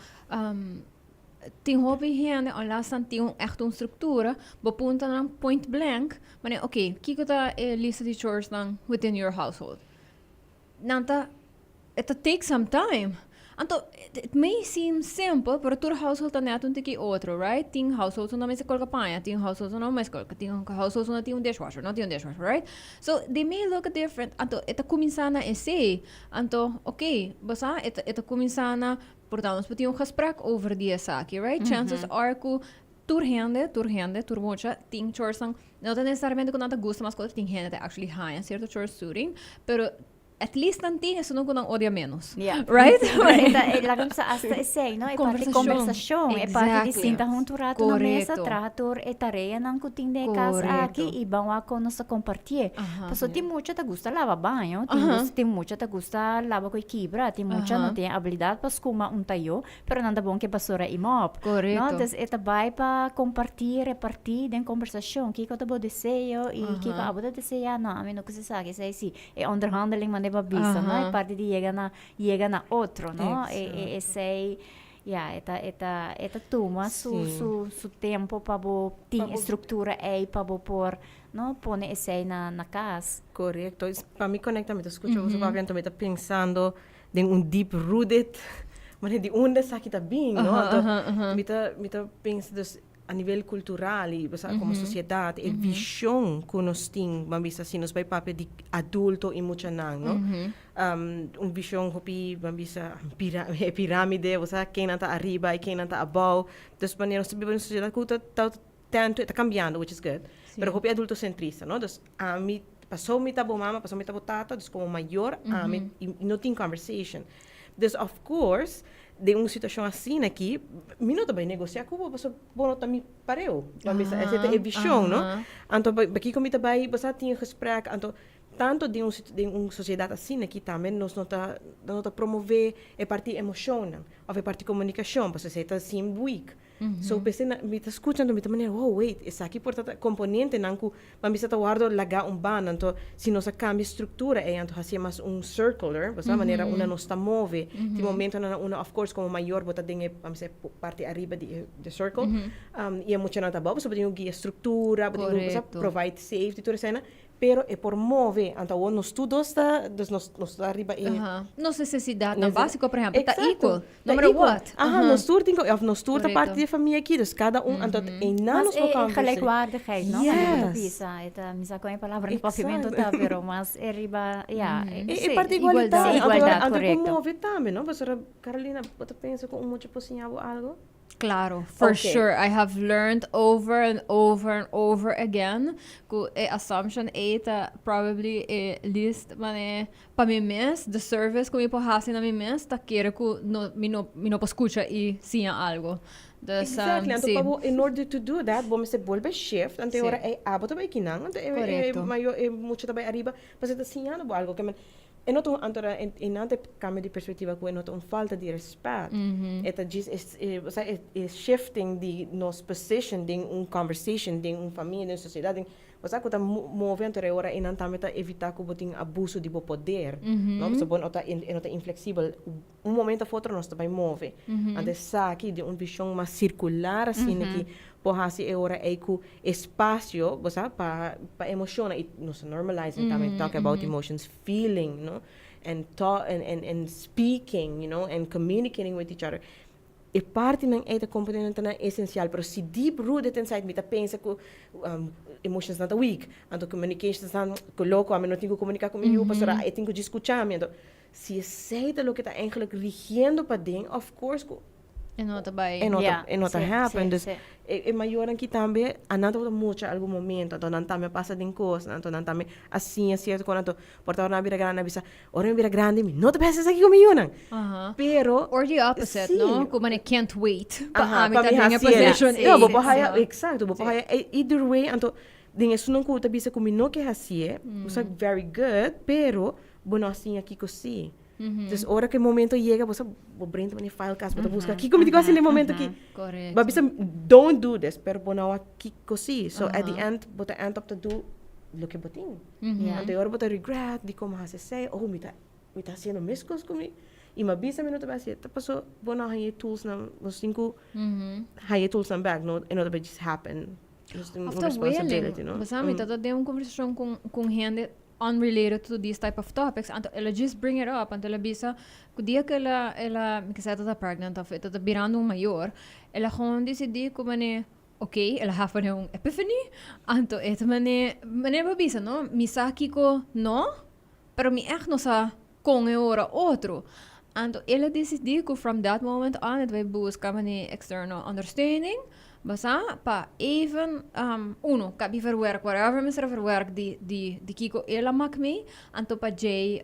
tin hopi hende unless nan tin un echt un struktura bo punta nan point blank manera ok kiko ta e lista di chores nan within your household? Nan ta, e ta take some time. Anto, it may seem simple, pero tur household ta net un tiki otro, right? Tin households unda mester kolka paña, tin households unda no mester kolka, tin households unda tin un dishwasher, no tin un dishwasher, right? So, they may look different. Anto, e ta kuminsá na esei. Anto, ok, bo sa, e ta, e ta kuminsá na, por ta nos por tin un gesprek over di esaki, right? Chances are ku Tur hende, tur hende, tur mucha tin choresnan, no ta necesariamente cu nan ta gusta mas cu otro, tin hende ta actually haña cierto chores suiting, pero at least nan tin esun cu nan odia menos. Ja. Right? Pero e ta, e laga bisa hasta esey, no? E parti Conversacion. conversacion, e parti di Exactly. sinta hunto un rato na mesa, Correcto. traha tur e tareanan cu tin den e cas Correcto. aki y ban wak con nos ta compartié. Aha. Pasobra tin mucha ta gusta laba baño, tin Aha. gus- tin mucha ta gusta laba cu e kibra, tin mucha no Aha. tin e habilidad pa scuma un tayo, Pero nan ta bon ke basura i mòp. Korekto. No? Dus e ta bai pa kompartí, repartí den kombersashon. Kiko ta bo deseo i kiko abo ta deseá? No, ami no kusa esaki, esei si. E onderhandeling manera bo a bisa, no? E parti di yega na, yega na otro, no? E, e, esei, ya, e ta, e ta, e ta tuma su, su, su tempo pa bo tin e struktura ei pa bo por, no, pone esei na, na kas. Korekto. Pa mi konekta mi ta skucha boso papia anto mi ta pensando den un deep rooted manera di unda esaki ta bin, no? Anto mi ta mi ta pensa dus A nivel cultural y como sociedad, e vision cu nos tin, ban bisa si nos bay papia di adulto y muchanan, no? Un vision hopi, ban bisa, e piramide, bo sa, kennan ta ariba y kennan ta abou. Dus manera nos ta biba den un sociedad cu ta ta tanto, e ta cambiando, which is good, pero hopi adultocentrista, no? Dus ami, paso mi ta bo mama, paso mi ta bo tata, dus como mayor, ami, y no tin conversation. Dus of course, den un situacion asina aki, mi no ta bay negocia cu bo, pasobra bo no ta mi pareu. Pa mi sa, esei ta e vision, no? Anto, pakiko mi ta bay, bo sa, tin e gesprek, anto, tanto den un den un sociedad asina aki tambe nos no ta, no ta promove e parti emocionnan, of e parti comunicacion, pasobra esei ta seem weak. So p'esei na mi ta skucha anto mi ta manera, wow, wait, esaki por ta ta komponentenan ku pa mi sa ta wòrdu lagá un banda. Anto si nos a kambia struktura ei anto hasié mas un circular, bo sa, manera unda nos ta move. Tin momentonan na unda of course komo mayor bo ta den e, pa mi sa, e parti ariba di e di e circle, i e muchanan ta abou, pasobra bo tin ku guia struktura, bo tin ku, bo sa, provide safety, tur eseinan. Pero e por move. Anto awor nos tur dos ta, dus nos, nos ta riba e. Aha. Nos necesidadnan basico, por ehempel, ta equal. No matter what. Aha, nos tur tin ku, of nos tur ta parti di e famia aki, dus kada un, anto einan nos por Mas e conversa. gelijkwaardigheid, no? Manera bo ta bisa, e ta, mi sa kon e palabra na papiamento ta, pero mas e riba, ya, E parti igualidad. Igualdad, Anto e por korekto. move tambe, no? Pasobra, Carolina, bo ta pensa ku un mucha por siña bo algo? Claro, for sure. I have learned over and over and over again ku e assumption ei ta probably e least mane pa mi mes, the service ku mi por hasi na mi mes ta kere ku no mi no mi no por skucha i siña algo. Dus Exactly, anto si. pa bo in order to do that bo mester bolbe shift, anto e ora ei abo ta bai kinan, anto e Korekto. mayor e mucha ta bai ariba, pasobra e ta siñando bo algo. Ke men E no ta un anto e nan ta cambia di perspectiva cu e no ta un falta di respet. E ta djis e o sea e shifting di nos position den un conversation, den un famia, den un sociedad, den o sea cu ta move anto e ora einan tambe ta evita cu bo tin abuso di bo poder, no, pasobra bo no ta e no ta inflexibel. Un momento of otro nos ta bay move. Anto esaki den un vision mas circular asina ki por haci e ora ey cu espacio, bo sa, pa pa emociona y nos ta normalizing tambe talk about emotions, feeling, no, and talk and and and speaking, you know, and communicating with each other. E partinan ey ta componentenan esencial, pero si deep rooted inside mi ta pensa cu emotions nan ta weak, anto communications nan cu loco, ami no tin cu comunica cu mi yu pasobra e tin cu djis scucha mi, anto Si esei ta loke ta eigenlijk rigiendo paden, of course ku E no ta bai. e no ta, e no ta Sí, happen. sí, Dus sí. e, e mayornan ki tambe, a nan tabata mucha algun momento, anto nan tambe a pasa den kosnan, anto nan tambe a siña sierto kos, anto por ta ora nan a bira grandi, nan a bisa, ora mi bira grandi mi no ta bai hasi esaki ku mi yunan. Aha. Pero Or the opposite, Sí. no? Ku mane can't wait pa Aha, ami pa ta mi den e hasi el. position Sí, No, bo ei. por haya, Sí. exacto, bo por Sí. haya e- either way, anto den esunnan ku ta bisa ku mi no ke hasié, bo sa very good, pero Bo no a siña kiko si. Dus ora ku e momento yega, bo sa, bo brain ta mane file kas, bo ta buska kiko mi tin ku hasi den e momento aki. Bo a bisa, don't do this, pero bo no a wak kiko si. So at the end, bo ta end up ta do loke bo tin. Anto e ora bo ta regret dikon bo hasi esei, oh mi ta mi ta hasiendo meskos ku mi, i mi a bisa mi no ta bai hasi, ta paso bo no a haña e toolsnan, bo tin ku haña e toolsnan bek, no, e no ta bai just happen. Nos tin un Of ta responsibility, willing. no? Bo sa mi ta ta den un konversashon ku un hende unrelated to these type of topics, anto el a just bring it up, anto el a bisa ku dia ku el a, el a, mi ke sa e ta pregnant of e ta birando un mayor, el a gewoon disidí ku manera, ok, el a haf manera un epiphany, anto e ta manera, manera bo a bisa no, mi sa kiko no, pero mi ègt no sa kon e ora otro. Anto el a disidí ku from that moment on e ta bai buska manera external understanding, Basa pa even uno kabi verwerk whatever mester a verwerk di di di kiko el a mak mee anto pa djei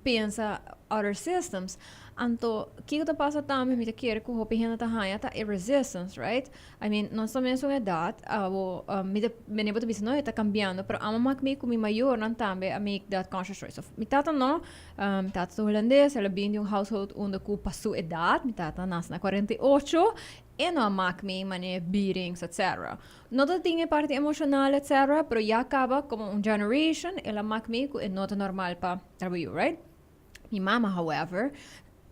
pensa other systems anto kiko ta pasa tambe mi ta kere ku hopi hende ta haña ta e resistance, right? I mean nos ta mesun edat abo mi ta mene bo ta bisa no e ta kambiando pero amo mak mee ku mi mayornan tambe a make that conscious choice of mi tata no mi tata ta hulandes el a bin di un household unda ku pa su edat mi tata a nase na 48. E no a mak mi manera beatings etc. No ta tin e parti emocional etc. Pero ya caba como un generation el a mak mi cu e no ta normal pa trabayu, right? Mi mama however,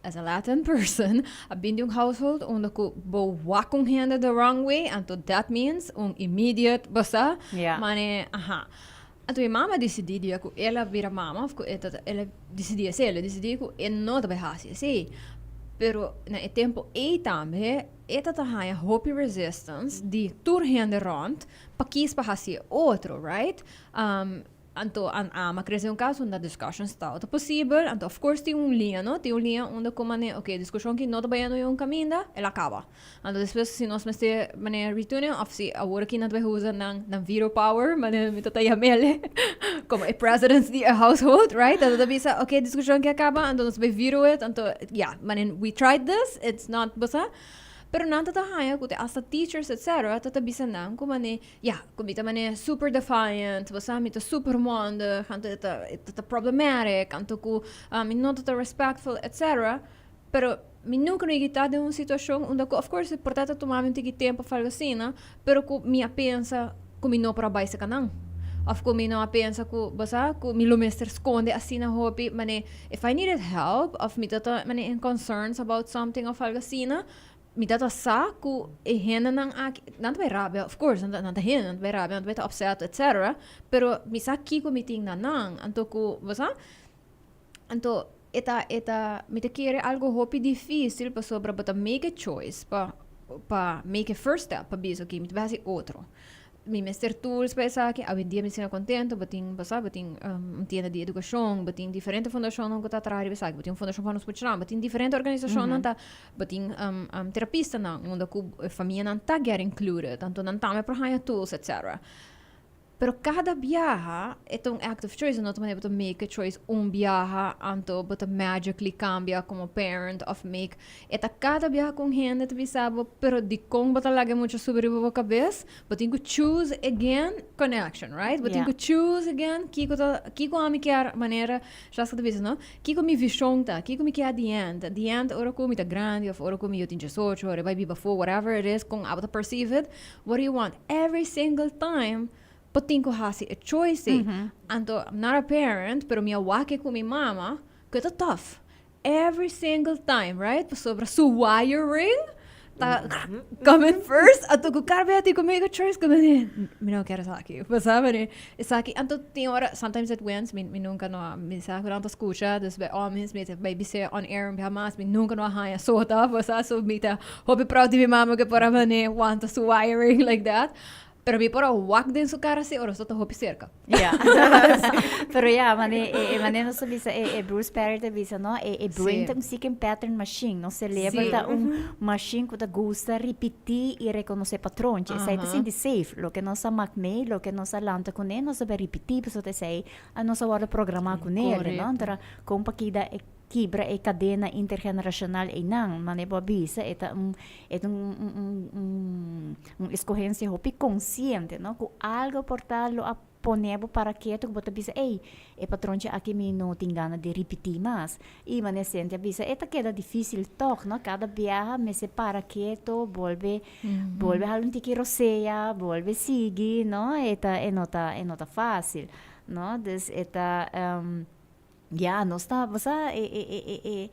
as a Latin person, a bin di un household unda cu bo wak un hende the wrong way anto that means un immediate bo sa mane aha. Anto mi mama a dicidi dia cu el a bira mama of cu e ta el a dicidi esey, el a dicidi cu e no ta bay haci esey. Pero na e tempo ei tambe e ta haña hopi resistance di tur hende rond pa kies pa hasi otro, right? Anto ami a crece un cas unda discussions ta posibel, anto of course tin un liña, no? Tin un liña unda cu mane, ok, discusion aki no ta bayendo un caminda, el a caba. Anto despues si nos mester mane retune of si awor aki nan ta bay usa nan veto power, mane mi ta yam'ele como e president di e household, right? Anto ta bisa, ok, discusion aki a caba, anto nos bay veto it, anto yeah, mane we tried this, it's not, bo sa? Pero nan ta haña cu te hasta teachers, etc., ta bisa nan cu mane, ja, cu mi ta mane super defiant, bo sa, mi ta super mondig, anto e ta problematic, anto cu mi no ta respectful, etc. Pero mi nunca no a ta den un situacion unda cu, of course, por ta tuma un tiki tempo of algo asina, pero cu mi a pensa cu mi no por a bay cerca nan. Of cu mi no a pensa cu, bo sa, cu mi lo mester sconde asina hopi, mane, if I needed help, of mi ta mane in concerns about something of algo asina, mi ta sa cu e hendenan aki, nan ta bay rabia, of course, nan ta hende, nan ta bay rabia, nan ta bay ta upset, etc. Pero mi sa kico mi tin na nan, anto cu, bo sa? Anto, e ta, mi ta kere algo hopi dificil pasobra bo ta make a choice pa make a first step, pa bisa, ok, mi ta bay haci otro. Mi mester tools pa esaki, awendia mi asina contento, bo tin, bo sa, bo tin un tienda di educacion, bo tin diferente fundacionnan cu ta traha riba esaki, bo tin un fundacion pa nos muchanan, bo tin diferente organisacionnan ta, bo tin terapistanan, unda cu famianan ta get included, anto nan tambe por haña tools, etc. Pero cada biaha e ta un act of choice, no ta manera bo ta make a choice un biaha, anto bo ta magically cambia como parent of make. E ta cada biaha cu un hende ta bisa bo, pero di con bo ta laga mucho subi riba bo cabes, bo tin cu choose again connection, right? Bo tin cu choose again kico ta, kico ami kier manera, Shaska ta bisa, no? Kico mi vision ta, kico mi kier at the end. At the end, ora cu mi ta grandi of ora cu mi yo tin 18, ora bay biba afo, whatever it is, con abo ta perceive it, what do you want? Every single time, bo tin cu haci a choice. Anto, I'm not a parent, pero mi a wak cu mi mama, cu ta tough. Every single time, right? Pasobra su wiring ta coming first. Anto cu cada bes cu make a choice, cu mi no kier esaki. Bo sabi, esaki, anto tin ora, sometimes it wins, mi nunca no, mi sa cu nan ta scucha, dus bij homens, mi ta bay bisa on air un biaha mas, mi nunca no a haña sota, bo sa, so mi ta hopi proud di mi mama cu por a mane wanta su wiring like that. Pero mi por a wak den su cara si ora so ta hopi cerca. Ja. Pero ja, mane, mane nos bisa, Bruce Perry ta bisa, no? E brain ta un seeking pattern machine, no? Cerebro ta un machine cu ta gusta ripiti y reconoce patrontje. Esey ta sinti safe. Loke nos a mak mee, loke nos a lanta cune, nos a bay ripiti, pasobra esey a nos a wordo programa cune, no? Anto, con pa kida e kibra e cadena intergeneracional einan, mane bo a bisa, e ta un, e ta un escogencia hopi consciente, no? Cu algo por ta lo a pone bo para keto cu bo ta bisa, ey, e patrontje aki mi no tin gana di ripiti mas. Y mane Cynthia bisa, e ta keda dificil toch, no? Cada biaha mester para keto, bolbe, bolbe hala un tiki rosea, bolbe sigui, no? E ta, e no ta facil, no? Dus e ta, ja, nos ta, bo sa, e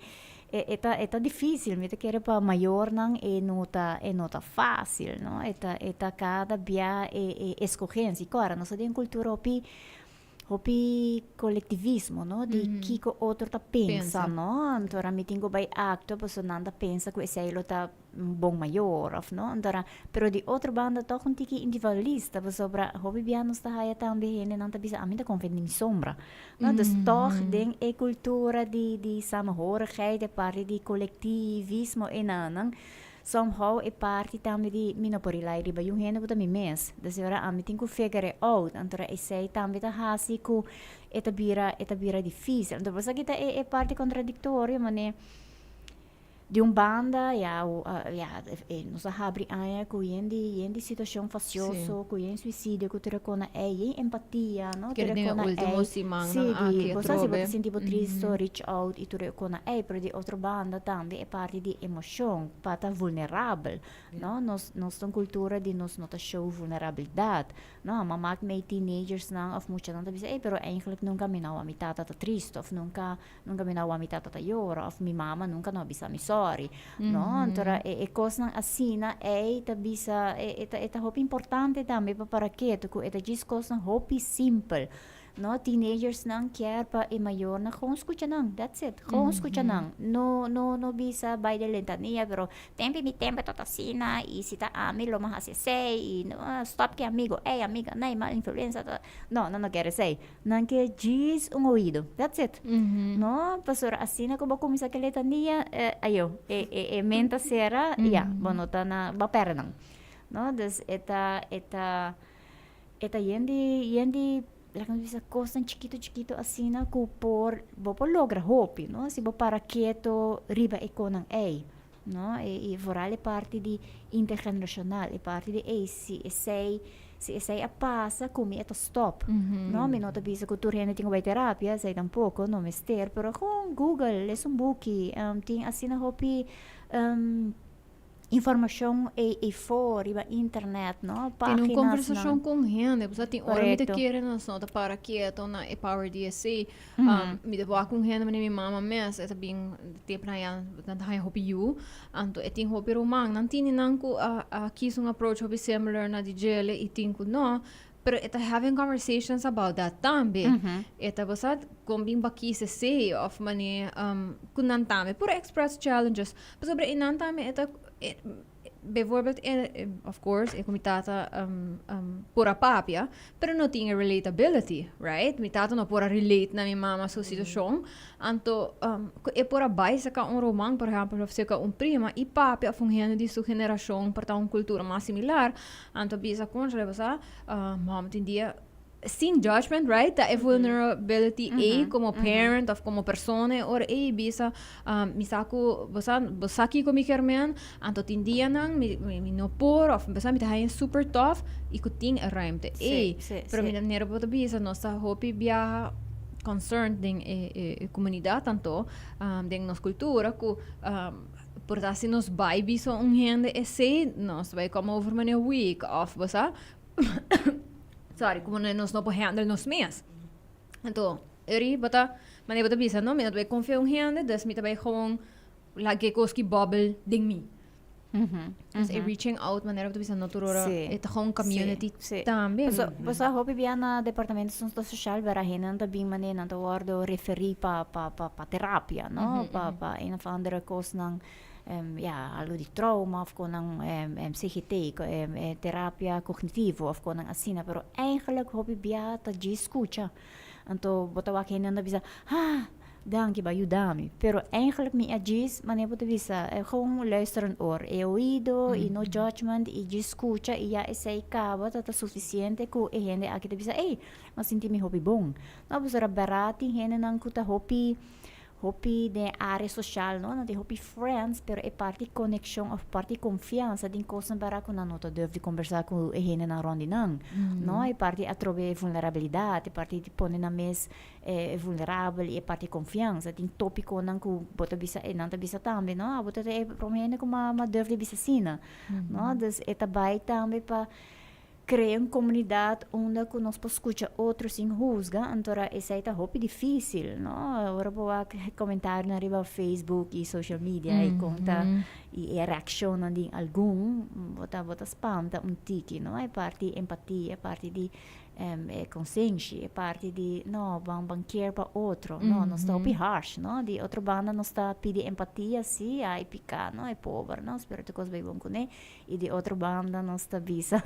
ta dificil, mi ta kere pa mayornan e no ta facil, no? E ta cada bia e escogencia. Y ora nos ta den cultura hopi, hopi colectivismo, no? Di kico otro ta pensa, Pensa. No? Anto mi tin cu bay actua, paso nan ta pensa cu esey lo ta un bon mayor, of no? Anto, pero di otro banda toch un tiki individualista, pasobra hopi bia nos ta haya tambe hende nan ta bisa, ami ta confia den mi sombra. No, dus toch den e cultura di samenhorigheid, e parti di colectivismo e nan, somehow e parti tambe di mi no por rely riba un hende ku ta mi mes. Dus ora ami tin ku figure it out. Anto esey tambe ta hasi ku e ta bira dificil. Anto bo sa kita e parti contradictorio, mane di un banda, ja, ja, nos a habri aña ku yen di situacion fastioso, ku yen suicidio, ku tur kona ei, yen empatia, no? Kere Tur den kona último ei. siman Sí, nan di, aki bo sa si bo atrobe. ta sinti bo tristo, reach out i tur kona ei, pero di otro banda tambe e parti di emocion, pa ta vulnerabel, no? Nos ta un cultura di nos no ta show vulnerabilidad, no? Ma mak mei teenagers nan of mucha nan ta bisa, "Ey, pero eigenlijk nunca mi no mi tata ta tristo, of nunca mi no mi tata ta yora, of mi mama nunca no bisa mi sorry", no? Anto e cosnan asina ei ta bisa, e ta hopi importante tambe pa para keto ku e ta djis cosnan hopi simpel. No, teenagers nan kier pa e mayornan gewoon scucha nan, that's it. Gewoon scucha nan. No, no, no bisa bay den lentania, pero tempo mi tempo ta asina y si ta ami lo mi haci esey y no, stop cu amigo ey, amiga ney, mal influencia. No, nan no kier esey. Nan kier djis un oido, that's it. No, pasobra asina cu bo cuminsa cu letania, ayo, e, e, e mente ta cera, ya, bo no ta na, bo a perde nan. No, dus e ta, e ta, e ta yen di, yen di, laga nos bisa cosnan chikito chikito asina cu por, bo por logra hopi, no, si bo para keto riba e conan ey, no, e, e vooral e parti di intergeneracional, e parti di ey, si esey, si esey a pasa cu mi e ta stop, no, mi no ta bisa cu tur hende tin cu bay terapia, esey tampoco, no mester, pero gewoon google, les un buki, tin asina hopi informacion ey eyfor riba internet, no, Tin un paginas conversacion nan. con hende, pasobra tin ora mi ta Correcto. kere nos no ta para keto na e power di esey. Mi ta wak un hende manera mi mama mes, e ta bin tep na ya, nan ta haya hopi yu, anto e tin hopi ruman, nan tini nan cu a kies un approach hopi similar na di djele y tin cu no, pero e ta having conversations about that tambe. E ta bo sa con bin bo a kies esey of mane cu nan tambe por express challenges, pasobra e nan tambe e ta bijvoorbeeld, of course, e cu mi tata por a papia, pero no tin e relatability, right? Mi tata no por a relate na mi mama su situacion, anto cu e por a bay saca un ruman, por ehempel, of saca un prima y papia of un hende di su generacion por ta un cultura mas similar, anto bisa conchale, bo sa, mama tin dia sin judgment, right? Ta e vulnerability ei como parent of como persona e ora ei bisa mi sa cu bo sa, bo sa kico mi kier men, anto tin dianan mi no por of bo sa mi ta haña super tough y cu tin e ruimte ei. Pero mi manera bo ta bisa nos ta hopi biaha concerned den e comunidad tanto den nos cultura cu por ta si nos bay bisa un hende esey nos bay come over manera weak of bo sa sorry, como nos no por handle nos mes. Anto, eri bo ta, manera bo ta bisa, no, mi no ta bay confia un hende, dus mi ta bay gewoon laga e cos ki bubble den mi. Dus e reaching out, manera bo ta bisa, no tur ora, e ta gewoon community tambe. Paso, paso hopi bia na departamento asunto social, bera hendenan ta bin manera nan ta wordo referi pa, pa, pa, pa terapia, no? Pa, pa een of andere cosnan. Ya, algo di trauma of con nan CGT, terapia cognitivo of con nan asina, pero eigenlijk hopi bia ta djis scucha. Anto bo ta wak hende nan ta bisa, ha, danki bo a yuda mi. Pero eigenlijk mi a djis, manera bo ta bisa, gewoon luisterend oor, e oido y no judgment y djis scucha y ya esey caba ta ta suficiente cu e hende aki ta bisa, ey, mi a sinti mi hopi bon. No, pasobra bera tin hendenan cu ta hopi. Hopi den e area social no, nan tin hopi friends, pero e parti conexion of parti confiansa tin cosnan para cu nan no ta durf di conversa cu e hendenan rond di nan, no. E parti atrobe e vulnerabilidad, e parti di pone nan mes vulnerabel y e parti confiansa. Tin topiconan cu bo ta bisa, nan ta bisa tambe, no, abo ta e prome hende cu m'a durf di bisa asina, no. Dus e ta bay tambe pa crea un comunidad unda cu nos por scucha otro sin huzga, antora esey ta hopi dificil, no? Ora bo wak comentarionan riba Facebook y social media y con ta y e reaccionnan di algun, bo ta bo ta spanta un tiki, no? E parti empatia, e parti di e consenshi, e parti di no, ban ban care pa otro, no, nos ta hopi harsh, no? Di otro banda nos ta pidi empatia, si, ay pica, no, e pober, no, spero tur cos bay bon cune. Y di otro banda nos ta bisa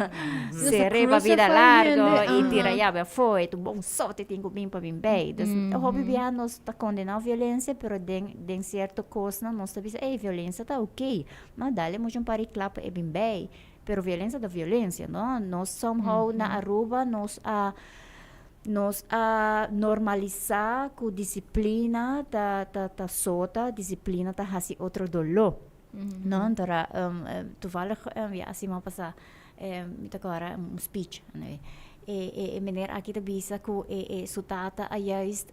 cere pa bida largo y tira yabe afo y tu bon sote tin cu bin pa bin bay. Dus hopi bia nos ta condena violencia pero den den cierto cosnan nos ta bisa ey violencia ta ok no dale mucho un par di klap pa e bin bay pero violencia ta violencia no. Nos somehow na Aruba nos a nos a normalisa cu disciplina ta ta ta sota, disciplina ta haci otro dolo. No, anto ra toevallig ya siman pasá mi ta kòrda un speech anyway e e meneer aki ta bisa ku e e su tata a juist.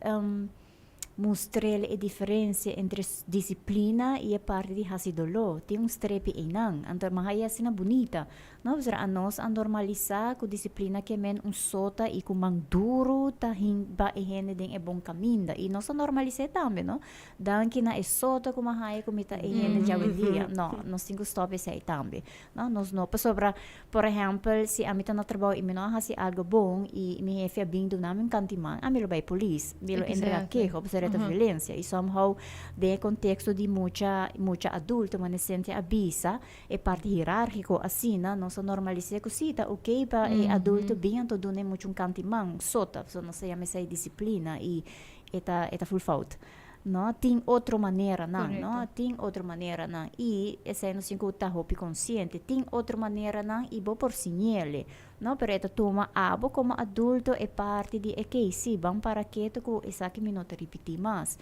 Mustr'el e diferencia entre disciplina y e parti di haci doló. Tin un strepi einan. Anto mi haya asina bunita. No, pasobra anos a normalisa cu disciplina ke men un sota y cu man duro ta hinba e hende den e bon caminda. Y nos a normalis'é tambe, no? Danki na e sota cu mi a haya cu mi ta e hende djawendia. No, nos tin cu stop esey tambe. No, nos no, pasobra, por ehèmpel, si ami ta na trabou i mi no a hasi algu bon i mi hefe a bin duna mi un kantiman, ami lo bai polis, mi lo entrega keho pasobra e ta violensia. I somehow den e konteksto di mucha, mucha adulto, manera Cynthia a bisa, e parti hierárgiko asina, nos a normalis'é ku si ta oké pa e adulto bin anto duna e mucha un kantiman, un sota, pasobra nos ta yama esei disiplina i e ta, e ta ful fout. No tin otro maneranan, no tin otro maneranan y esei nos tin cu ta hopi consciente. Tin otro maneranan y bo por siñele, no, pero e ta tuma abo como adulto e parti di ekey si, ban para keto cu esaki mi no ta ripiti mas,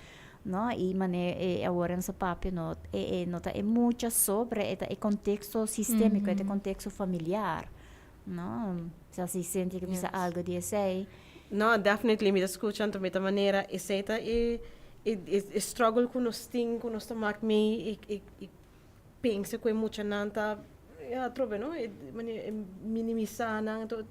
no, y mane e awor nos a papia no e no ta e mucha so, pero e ta e contexto sistemico, e ta e contexto familiar, no, sa si Cynthia ke bisa algo di esei. No, definitely mi ta scucha anto mi ta manera esey ta e e struggle cu nos tin cu nos ta mak mee y y pensa cu e muchanan ta ya atrobe no e manera e minimisa nan anto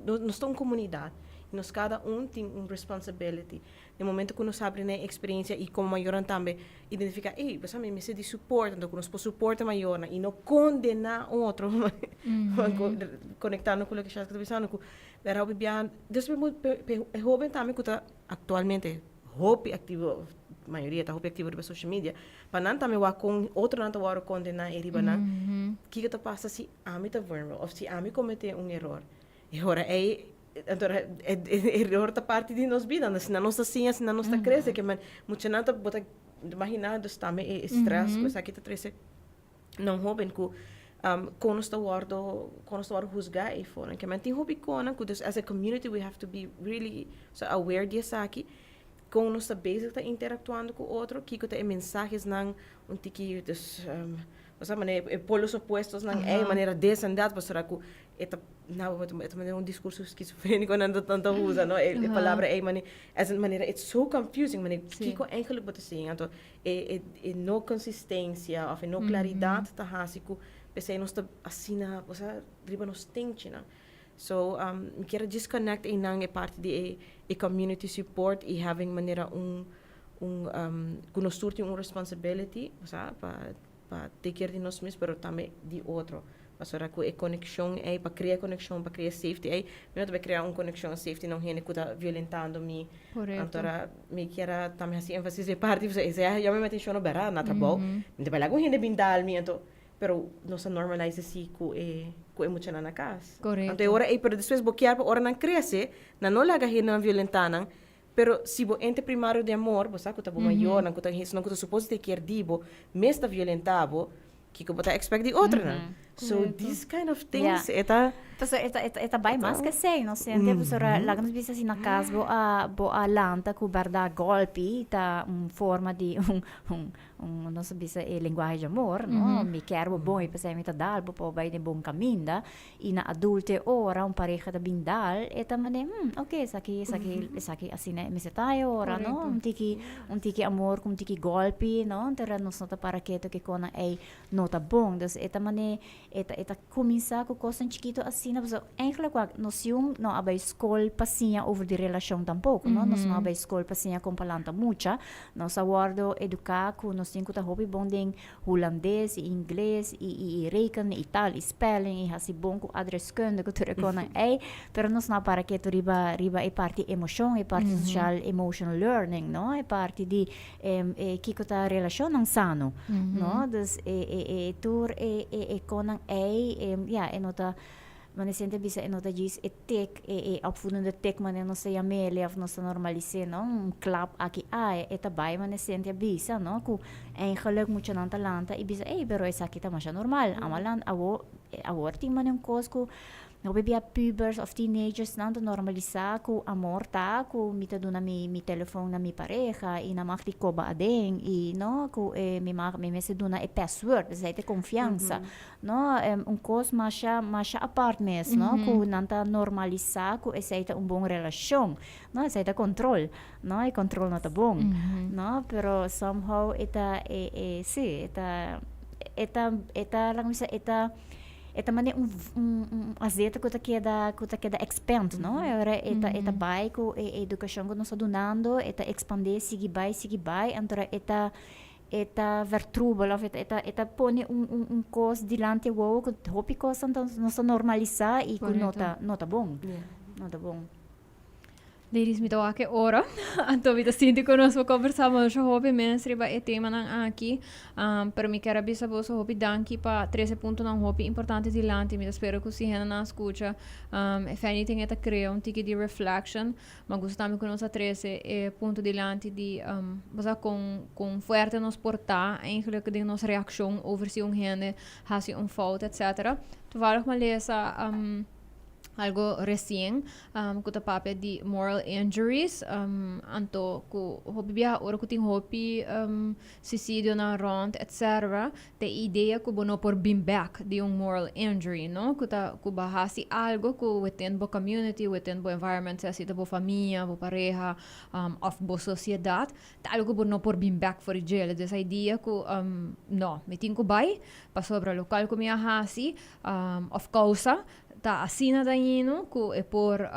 nos ta un comunidad y nos cada un tin un responsibility den momento cu nos habri na e experiencia y como mayornan tambe identifica ey bo sa mi mester di support anto cu nos por support e mayornan y no condena otro conectando cu loke Shaska ta bisando cu Pero hopi biaha, dus e hoben tambe ku ta aktualmente hopi aktivo, mayoria ta hopi aktivo riba social media, pa nan tambe wak kon otronan ta wòrdu kondená ei riba nan, kiko ta pasa si ami ta vulnerable òf si ami kometé un eror. E ora ei, anto e eror ta parti di nos bida, asina nos ta siña, asina nos ta krese, ke men muchanan ta bo ta imaginá dus tambe e strès ku esaki ta trese. Na un hoben ku kon nos ta wòrdu kon nos ta wòrdu husgá ei for. Ke men tin hopi konan ku dus as a community we have to be really so aware di esaki kon nos ta bezig ta interaktuando ku otro kiko ta e mensahesnan un tiki dus bo sa manera e polos opuestosnan ei manera this and that pasobra ku e ta nou e ta manera un discurso schizofrenico nan ta nan ta usa no e palabra ei mane es un manera it's so confusing mane kiko eigenlijk bo ta siña anto e e no consistencia of e no claridad ta hasi cu p'esei nos ta asina bo sa riba nos tenchinan so mi kier a djis connect einan e parti di e e community support y having manera un un cu nos tur tin un responsibility bo sa pa pa take care di nos mes pero tambe di otro pasobra cu e conexion ey pa crea conexion pa crea safety ey mi no ta bay crea un conexion safety na un hende cu ta violentando mi antora mi kier a tambe haci enfasis e parti pasobra esey a yama mi atencion no bera na trabou mi ta bay laga un hende bin dal mi anto pero nos a normalise si cu e cu e muchanan na cas anto e ora ey pero despues bo kier pa ora nan crece nan no laga hendenan violenta nan. Pero si bo ente primario di amor, bo sa ku ta bo mayornan, ku ta hesnan ku ta supos di kier di bo, mes ta violentá bo, kiko bo ta expect di otronan? So these kind of things e ta. Pasobra e ta e ta bai mas ke esei, no Cynthia? Pasobra laga nos bisa si na kas bo a bo a lanta ku bèrdat gòlpi ta un forma di un un un nos ta bisa e lenguahe di amor, no? Mi kier bo bon i p'esei mi ta dal bo pa bo bai den bon kaminda. I na adulte ora un pareha ta bin dal e ta mane hmm ok esaki esaki esaki asina e mester ta e ora no un tiki un tiki amor ku un tiki golpi no entonces nos no ta para keto ke konan ei no ta bon dus e ta mane e ta e ta kuminsá ku kosnan chikito asina pasobra eigenlijk wak nos yun no a bai skol pa siña over di relashon tampoko no nos no a bai skol pa siña kon pa lanta mucha nos a wòrdu eduká ku nos tin ku ta hopi bon den Hulandes i ingles i i reken i tal i spelling i hasi bon ku adreskunde ku tur e konan ei, pero nos no a para ketu riba riba e parti emoshon, e parti social emotional learning, no, e parti di e kiko ta relashonnan sano, no, dus e e e tur e e e konan ei ya e no ta. Mane siente bisa e no ta djis e tik, e e opvoedende tik mane nos ta yam'ele of nos ta normalis'é, no? Un klap aki aya, e ta bai mane siente a bisa, no? Ku eigenlijk muchanan ta lanta i bisa, ey, pero esaki ta masha normal. Amo a lanta, awo, awor tin mane un kos ku No bebia pubers of teenagers nan ta normalisa cu amor ta cu mi ta duna mi telefon na mi pareha y nan mag di coba aden y no cu e mi mag mi mester duna e password, esey ta e confiansa, no. Un cos masha masha apart mes, no, cu nan ta normalisa cu esey ta un bon relacion, no. Esey ta control, no, e control no ta bon, no, pero somehow e ta e e si e ta e ta e ta laga mi bisa e ta. E ta manera un un un azeta ku ta keda ku ta keda expand, no? E ora e ta e ta bai ku e edukashon ku nos ta dunando, e ta ekspandé sigui bai sigui bai, anto e ta e ta vertroebel òf e ta e ta e ta pone un un un kos dilanti e wowo ku hopi kosnan ta nos ta normalisá i ku no ta no ta bon, no ta bon. Ladies, mi ta wak e ora. Anto mi ta sinti ku nos por kombersá masha hopi mes riba e temanan aki. Pero mi kier a bisa boso hopi danki pa trese puntonan hopi importante dilanti. Mi ta spera ku si hendenan a skucha, if anything e ta krea un tiki di reflection. Mi a gusta tambe ku nos a trese e punto dilanti di bo sa kon kon fuerte nos por ta eigenlijk den nos reakshon over si un hende hasi un fout etcetera. Toevallig mi a lesa algo recien cu ta papia di moral injuries, anto cu hopi biaha ora cu tin hopi suicidionan rond etc. Ta e idea cu bo no por bin back di un moral injury, no, cu ta cu bo a haci algo cu within bo community, within bo environment, sea si ta bo famia, bo pareha of bo sociedad, ta algo cu bo no por bin back for di djele. Dus e idea cu no, mi tin cu bay pasobra locual cu mi a haci of causa ta asina dañino cu e por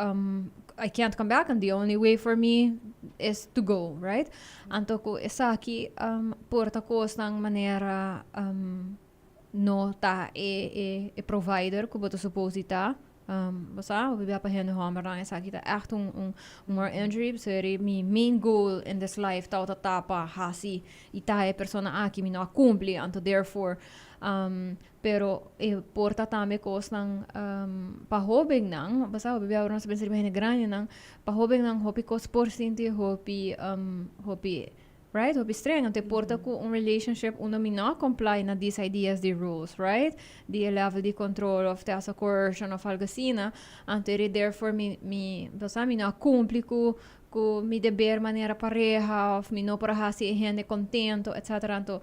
I can't come back and the only way for me is to go, right? Anto cu esaki por ta cosnan manera no ta e e e provider cu bo ta suppose di ta. Bo sa, hopi bia pa hende hombernan esaki ta echt un un un moral injury. Pasobra mi main goal in this life tabata ta pa haci y ta e persona aki mi no a cumpli, anto therefore Pero e por ta tambe kosnan pa hóbennan, bo sa hopi bia ora nos ta pensa riba hende grandinan, pa hóbennan hopi kos por sinti hopi hopi right hopi streng. Anto e por ta ku un relationship unda mi no a comply na these ideas di rules, right, di e level di control of te hasta coercion of algo asina, anto e therefore mi mi bo sa mi no a cumpli ku ku mi deber manera pareha of mi no por a hasi e hende contento etcetera. Anto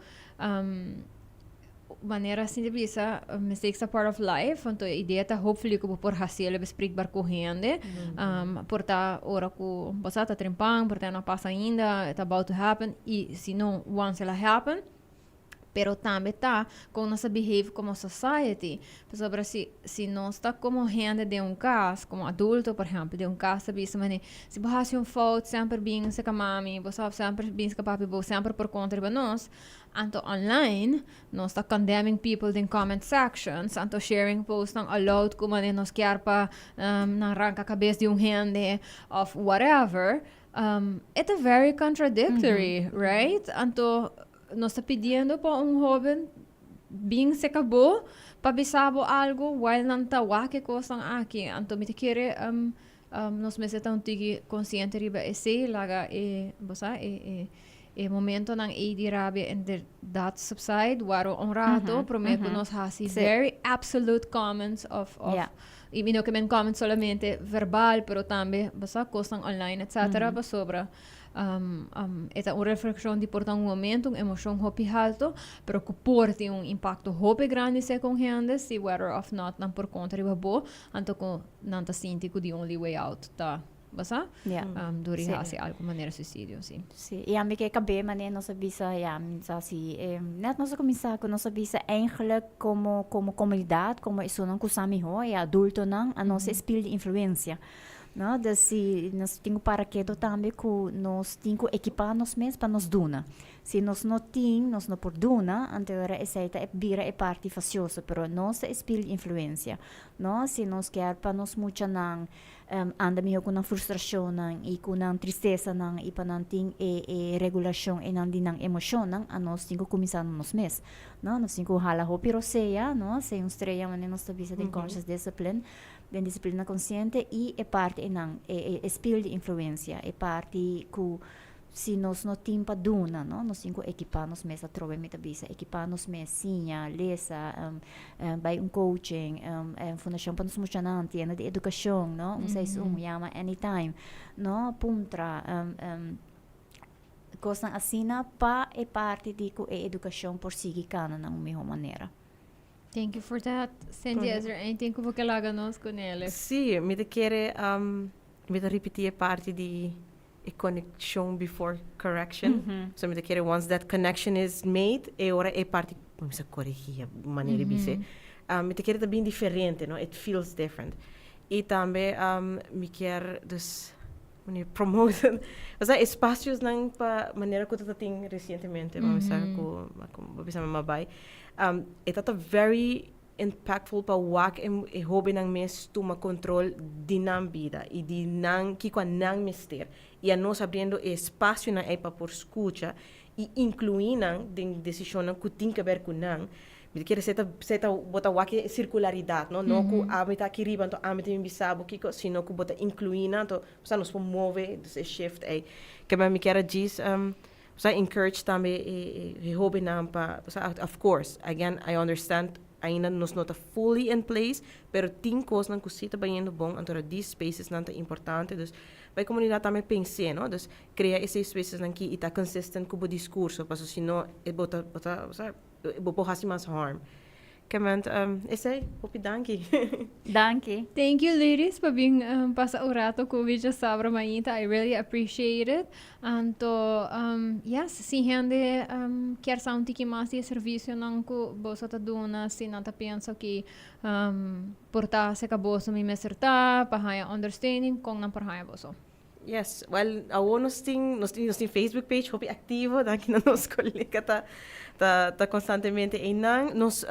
manera asina ta bisa, mistakes are part of life, anto e idea ta hopefully ku bo por hasi el bespreekbaar ku hende. Por ta ora ku bo sa ta trempan, por ta no a pasa ainda, e ta about to happen, i si no, once el a happen. Pero tambe ta kon nos ta behave komo society. Pasobra si si nos ta komo hende den un kas, komo adulto por ehempel, den un kas ta bisa manera, si bo hasi un fout semper bin seka mami, bo sa semper bin seka papi, bo semper por konta riba nos. Anto online nos ta condemning people den comment sections, anto sharing postnan aloud cu manera nos kier pa nan ranca cabes di un hende of whatever. E ta very contradictory, right? Anto nos ta pidiendo pa un hoben bin seca bo pa bisa bo algo while nan ta wak e cosnan aki. Anto mi ta kere nos mester ta un tiki consciente riba esey, laga e, bo sa, e, e, e momentonan ey di rabia inderdaad subside waro un rato prome cu nos haci very absolute comments of, of, y mi no ke men comments solamente verbal, pero tambe, bo sa, cosnan online, etcetera, pasobra e ta un reflexion di por ta un momento, un emocion hopi halto, pero cu por tin un impacto hopi grandi segun hende, si whether of not nan por conta riba bo, anto cu nan ta sinti cu the only way out ta, bo sa? Dor di haci algo manera suicidio, si. Si, y ami ke cabe mane nos a bisa, ya, mi sa si, net nos a cuminsa cu nos a bisa eigenlijk como, como comunidad, como esunnan cu sa miho, e adultonan, a nos e spil di influencia, no? Dus si nos tin cu para keto tambe cu nos tin cu ekipa nos mes pa nos duna. Si nos no tin, nos no por duna, anto ora esey ta e bira e parti facioso, pero nos ta e spil di influencia. No, si nos kier pa nos muchanan anda mihó ku nan frustrashonnan i ku nan tristesanan i pa nan tin e e regulashon einan di nan emoshonnan, anos tin ku kuminsá na nos mes. No, nos tin ku hala hopi rosea, no, sea un strea manera nos ta bisa den conscious discipline, den disiplina konsiente i e parti einan, e e e spil di influensia, e parti ku. Si nos no tin pa duna, no, nos tin ku ekipá nos mes atrobe mi ta bisa, ekipá nos mes, siña, lesa, bai un coaching, Fundashon pa nos muchanan, tienda di edukashon, no, un seis un, yama anytime, no, puntra, kosnan asina pa e parti di ku e edukashon por sigui kana na un mihó manera. Thank you for that. Cynthia, is there anything ku bo ke laga nos ku nele? Sí, mi ta kere, mi ta ripití e parti di e coneccion before correction. So mi ta kere once that connection is made, e ora e parti cuminsa corrigi, manera di bisa. Mi ta kere ta bien diferente, no? It feels different. Y tambe mi kier dus manera promote, osea espaciosnan pa manera cu ta tin recientemente, bo bisa cu, bo bisa mi a bay. E ta ta very impactful pa wak e hobennan mes tuma control di nan bida y di nan kico a nan mester y anos abriendo e espacionan ey pa por scucha y inclui nan den decisionnan cu tin que ber cu nan. Mi ta kere sey ta sey ta bo ta wak e circularidad no, no cu ami ta aki riba anto ami ta bin bisa bo kico sino cu bo ta inclui nan anto sa nos por move dus e shift ey. Keme mi kier a djis Sa encourage tambe e hobennan pa, sa of course, again I understand ainda nos no ta fully in place, pero tin cosnan cu si ta bayendo bon, anto these spacesnan ta importante, dus pa e comunidad tambe pens'e, no, dus crea e safe spacesnan ki y ta consistent cu bo discurso, pasobra si no e bo ta, bo ta, sa, bo por haci mas harm. Kement esey, hopi danki. Danki. Thank you ladies pa bin pasa un rato cu mi djasabra mainta, I really appreciate it. Anto yes, si hende kier sa un tiki mas di e servicionan cu boso ta duna, si nan ta pensa ki por ta acerca boso mi mester ta pa haya understanding, con nan por haya boso? Yes, well awor nos tin nos tin nos tin Facebook page hopi activo danki na nos colega ta ta ta constantemente einan. Nos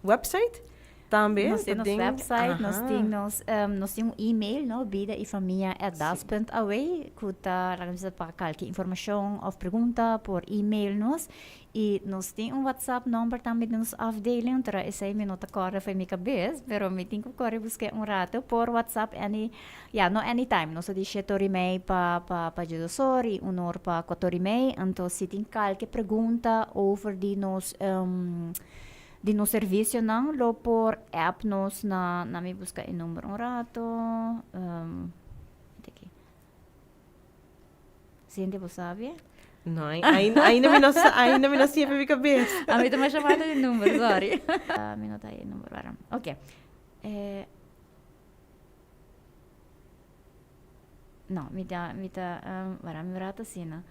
website tambe. Nos tin nos website, nos tin nos nos tin un email no bida y famia at das punt aw cu ta laga nos bisa pa kalke informacion of pregunta por email nos. Y nos tin un WhatsApp number tambe den nos afdeling, pero esey mi no ta corda for mi cabes, pero mi tin cu core busque un rato por WhatsApp any, ya, no anytime, nos ta di shete ora y mei pa pa pa djedos or y un or pa cuater ora y mei, anto si tin calke pregunta over di nos di nos servicionan lo por app nos na, na mi busca e number un rato, aki. Cindy, bo sabi? No, ainda, ainda mi no sa, ainda mi no siempre mi cabeza. A mi ta masha falta di number, sorry. Uh, mi no ta e number ahora. Ok. Eh, no, mi ta, mi ta, um, wara, mi rato asina.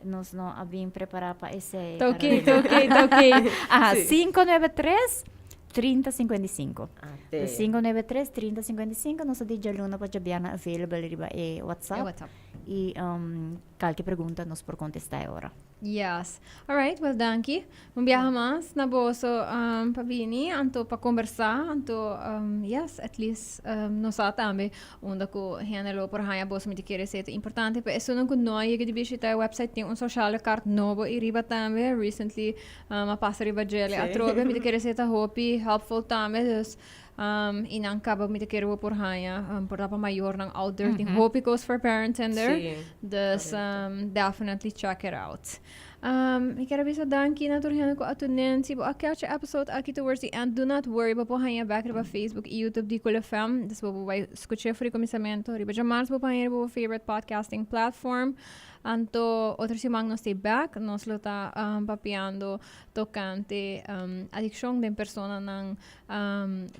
Nos no a bin prepara pa esey. Ta ok, ta ok, ta ok. Aha, sí. 593 3055. Ah, 593 3055 nos ta di djaluna pa djabiana available riba e WhatsApp. E WhatsApp. Y um, kalke pregunta nos por kontestá e ora. Yes. Alright, well danki. Un biaha mas na boso um, pa bini, anto pa conversá, anto um, yes, at least um, nos sa tambe unda ku hende lo por haña boso mi ta kere esei ta importante. Pa esunnan ku no a yega di bishita e website tin un sociale kaart nobo i riba tambe. Recently um, a pasa riba djele atrobe. Mi ta kere esei ta hopi helpful tambe. Dus Um, y nan caba mi ta kere bo por haña, um, por ta pa mayornan out there. Tin hopi cos for parents in there. Sí, Dus um, definitely check it out. Um, mi kier a bisa danki na tur hende ku a tunen. Si bo a catch e episode aki towards the end, do not worry. Bo por haña back riba Facebook y YouTube di Cool FM. Dus bo por bai scuch'é for di kuminsamentu. Riba djamars bo por haña riba bo favorite podcasting platform. Anto otro siman nos ta back. Nos lo ta um, papiando tocante um, adiccion den personanan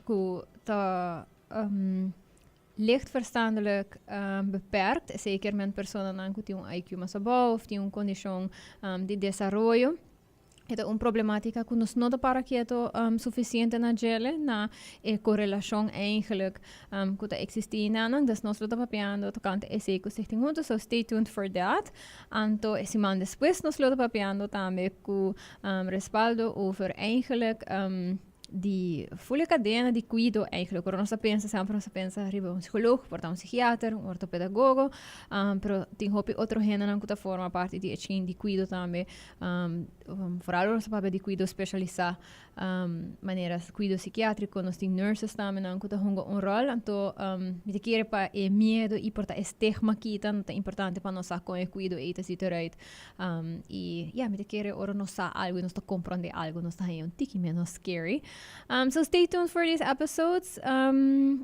ku ta licht verstandelijk beperkt, zeker men personanan ku tin un IQ mas abou of tin un kondishon di desaroyo. E ta un problematika ku nos no ta para keto sufisiente na djele, na e korelashon eigenlijk ku ta eksistí na nan. Dus nos lo ta papiando tokante esei ku Stichting Hunto, so stay tuned for that. Anto e siman despues nos lo ta papiando tambe ku Respaldo over eigenlijk. Di full cadena di cuido eigenlijk. Ora nos pensa, semper nos pensa riba un psicologo, por un psikiater, un ortopedagogo, pero tin hopi otro hendenan cu ta forma parti di e chain di cuido tambe. Vooral nos papia di cuido specialisa, manera cuido psikiatrico, nos tin nurses tambe nan cu ta hunga un rol. Anto, mi ta kere pa e miedo y por ta e stigma kita, ta importante pa nos sa con e cuido ei ta ziet eruit. Y yeah, mi ta kere ora nos sa algo y nos ta comprende algo, nos ta un tiki menos scary. So stay tuned for these episodes.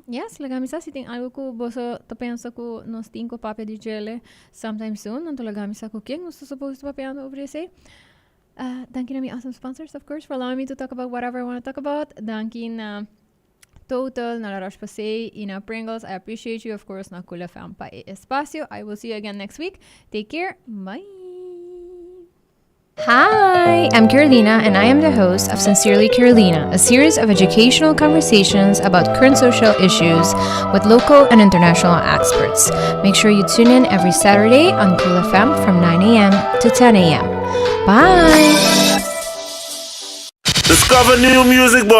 Yes, laga mi sa si tin algo cu boso ta pensa cu nos tin cu papia di djele sometime soon. Anto laga mi sa cu ken nos ta supposed to papiando over esey. Danki na mi awesome sponsors, of course, for allowing me to talk about whatever I want to talk about. Danki na Total, na La Roche-Posay y na Pringles. I appreciate you, of course, na Cool FM pa e espacio. I will see you again next week. Take care. Bye. Hi, I'm Carolina, and I am the host of Sincerely Carolina, a series of educational conversations about current social issues with local and international experts. Make sure you tune in every Saturday on Cool FM from 9 a.m. to 10 a.m. Bye! Discover new music, boy.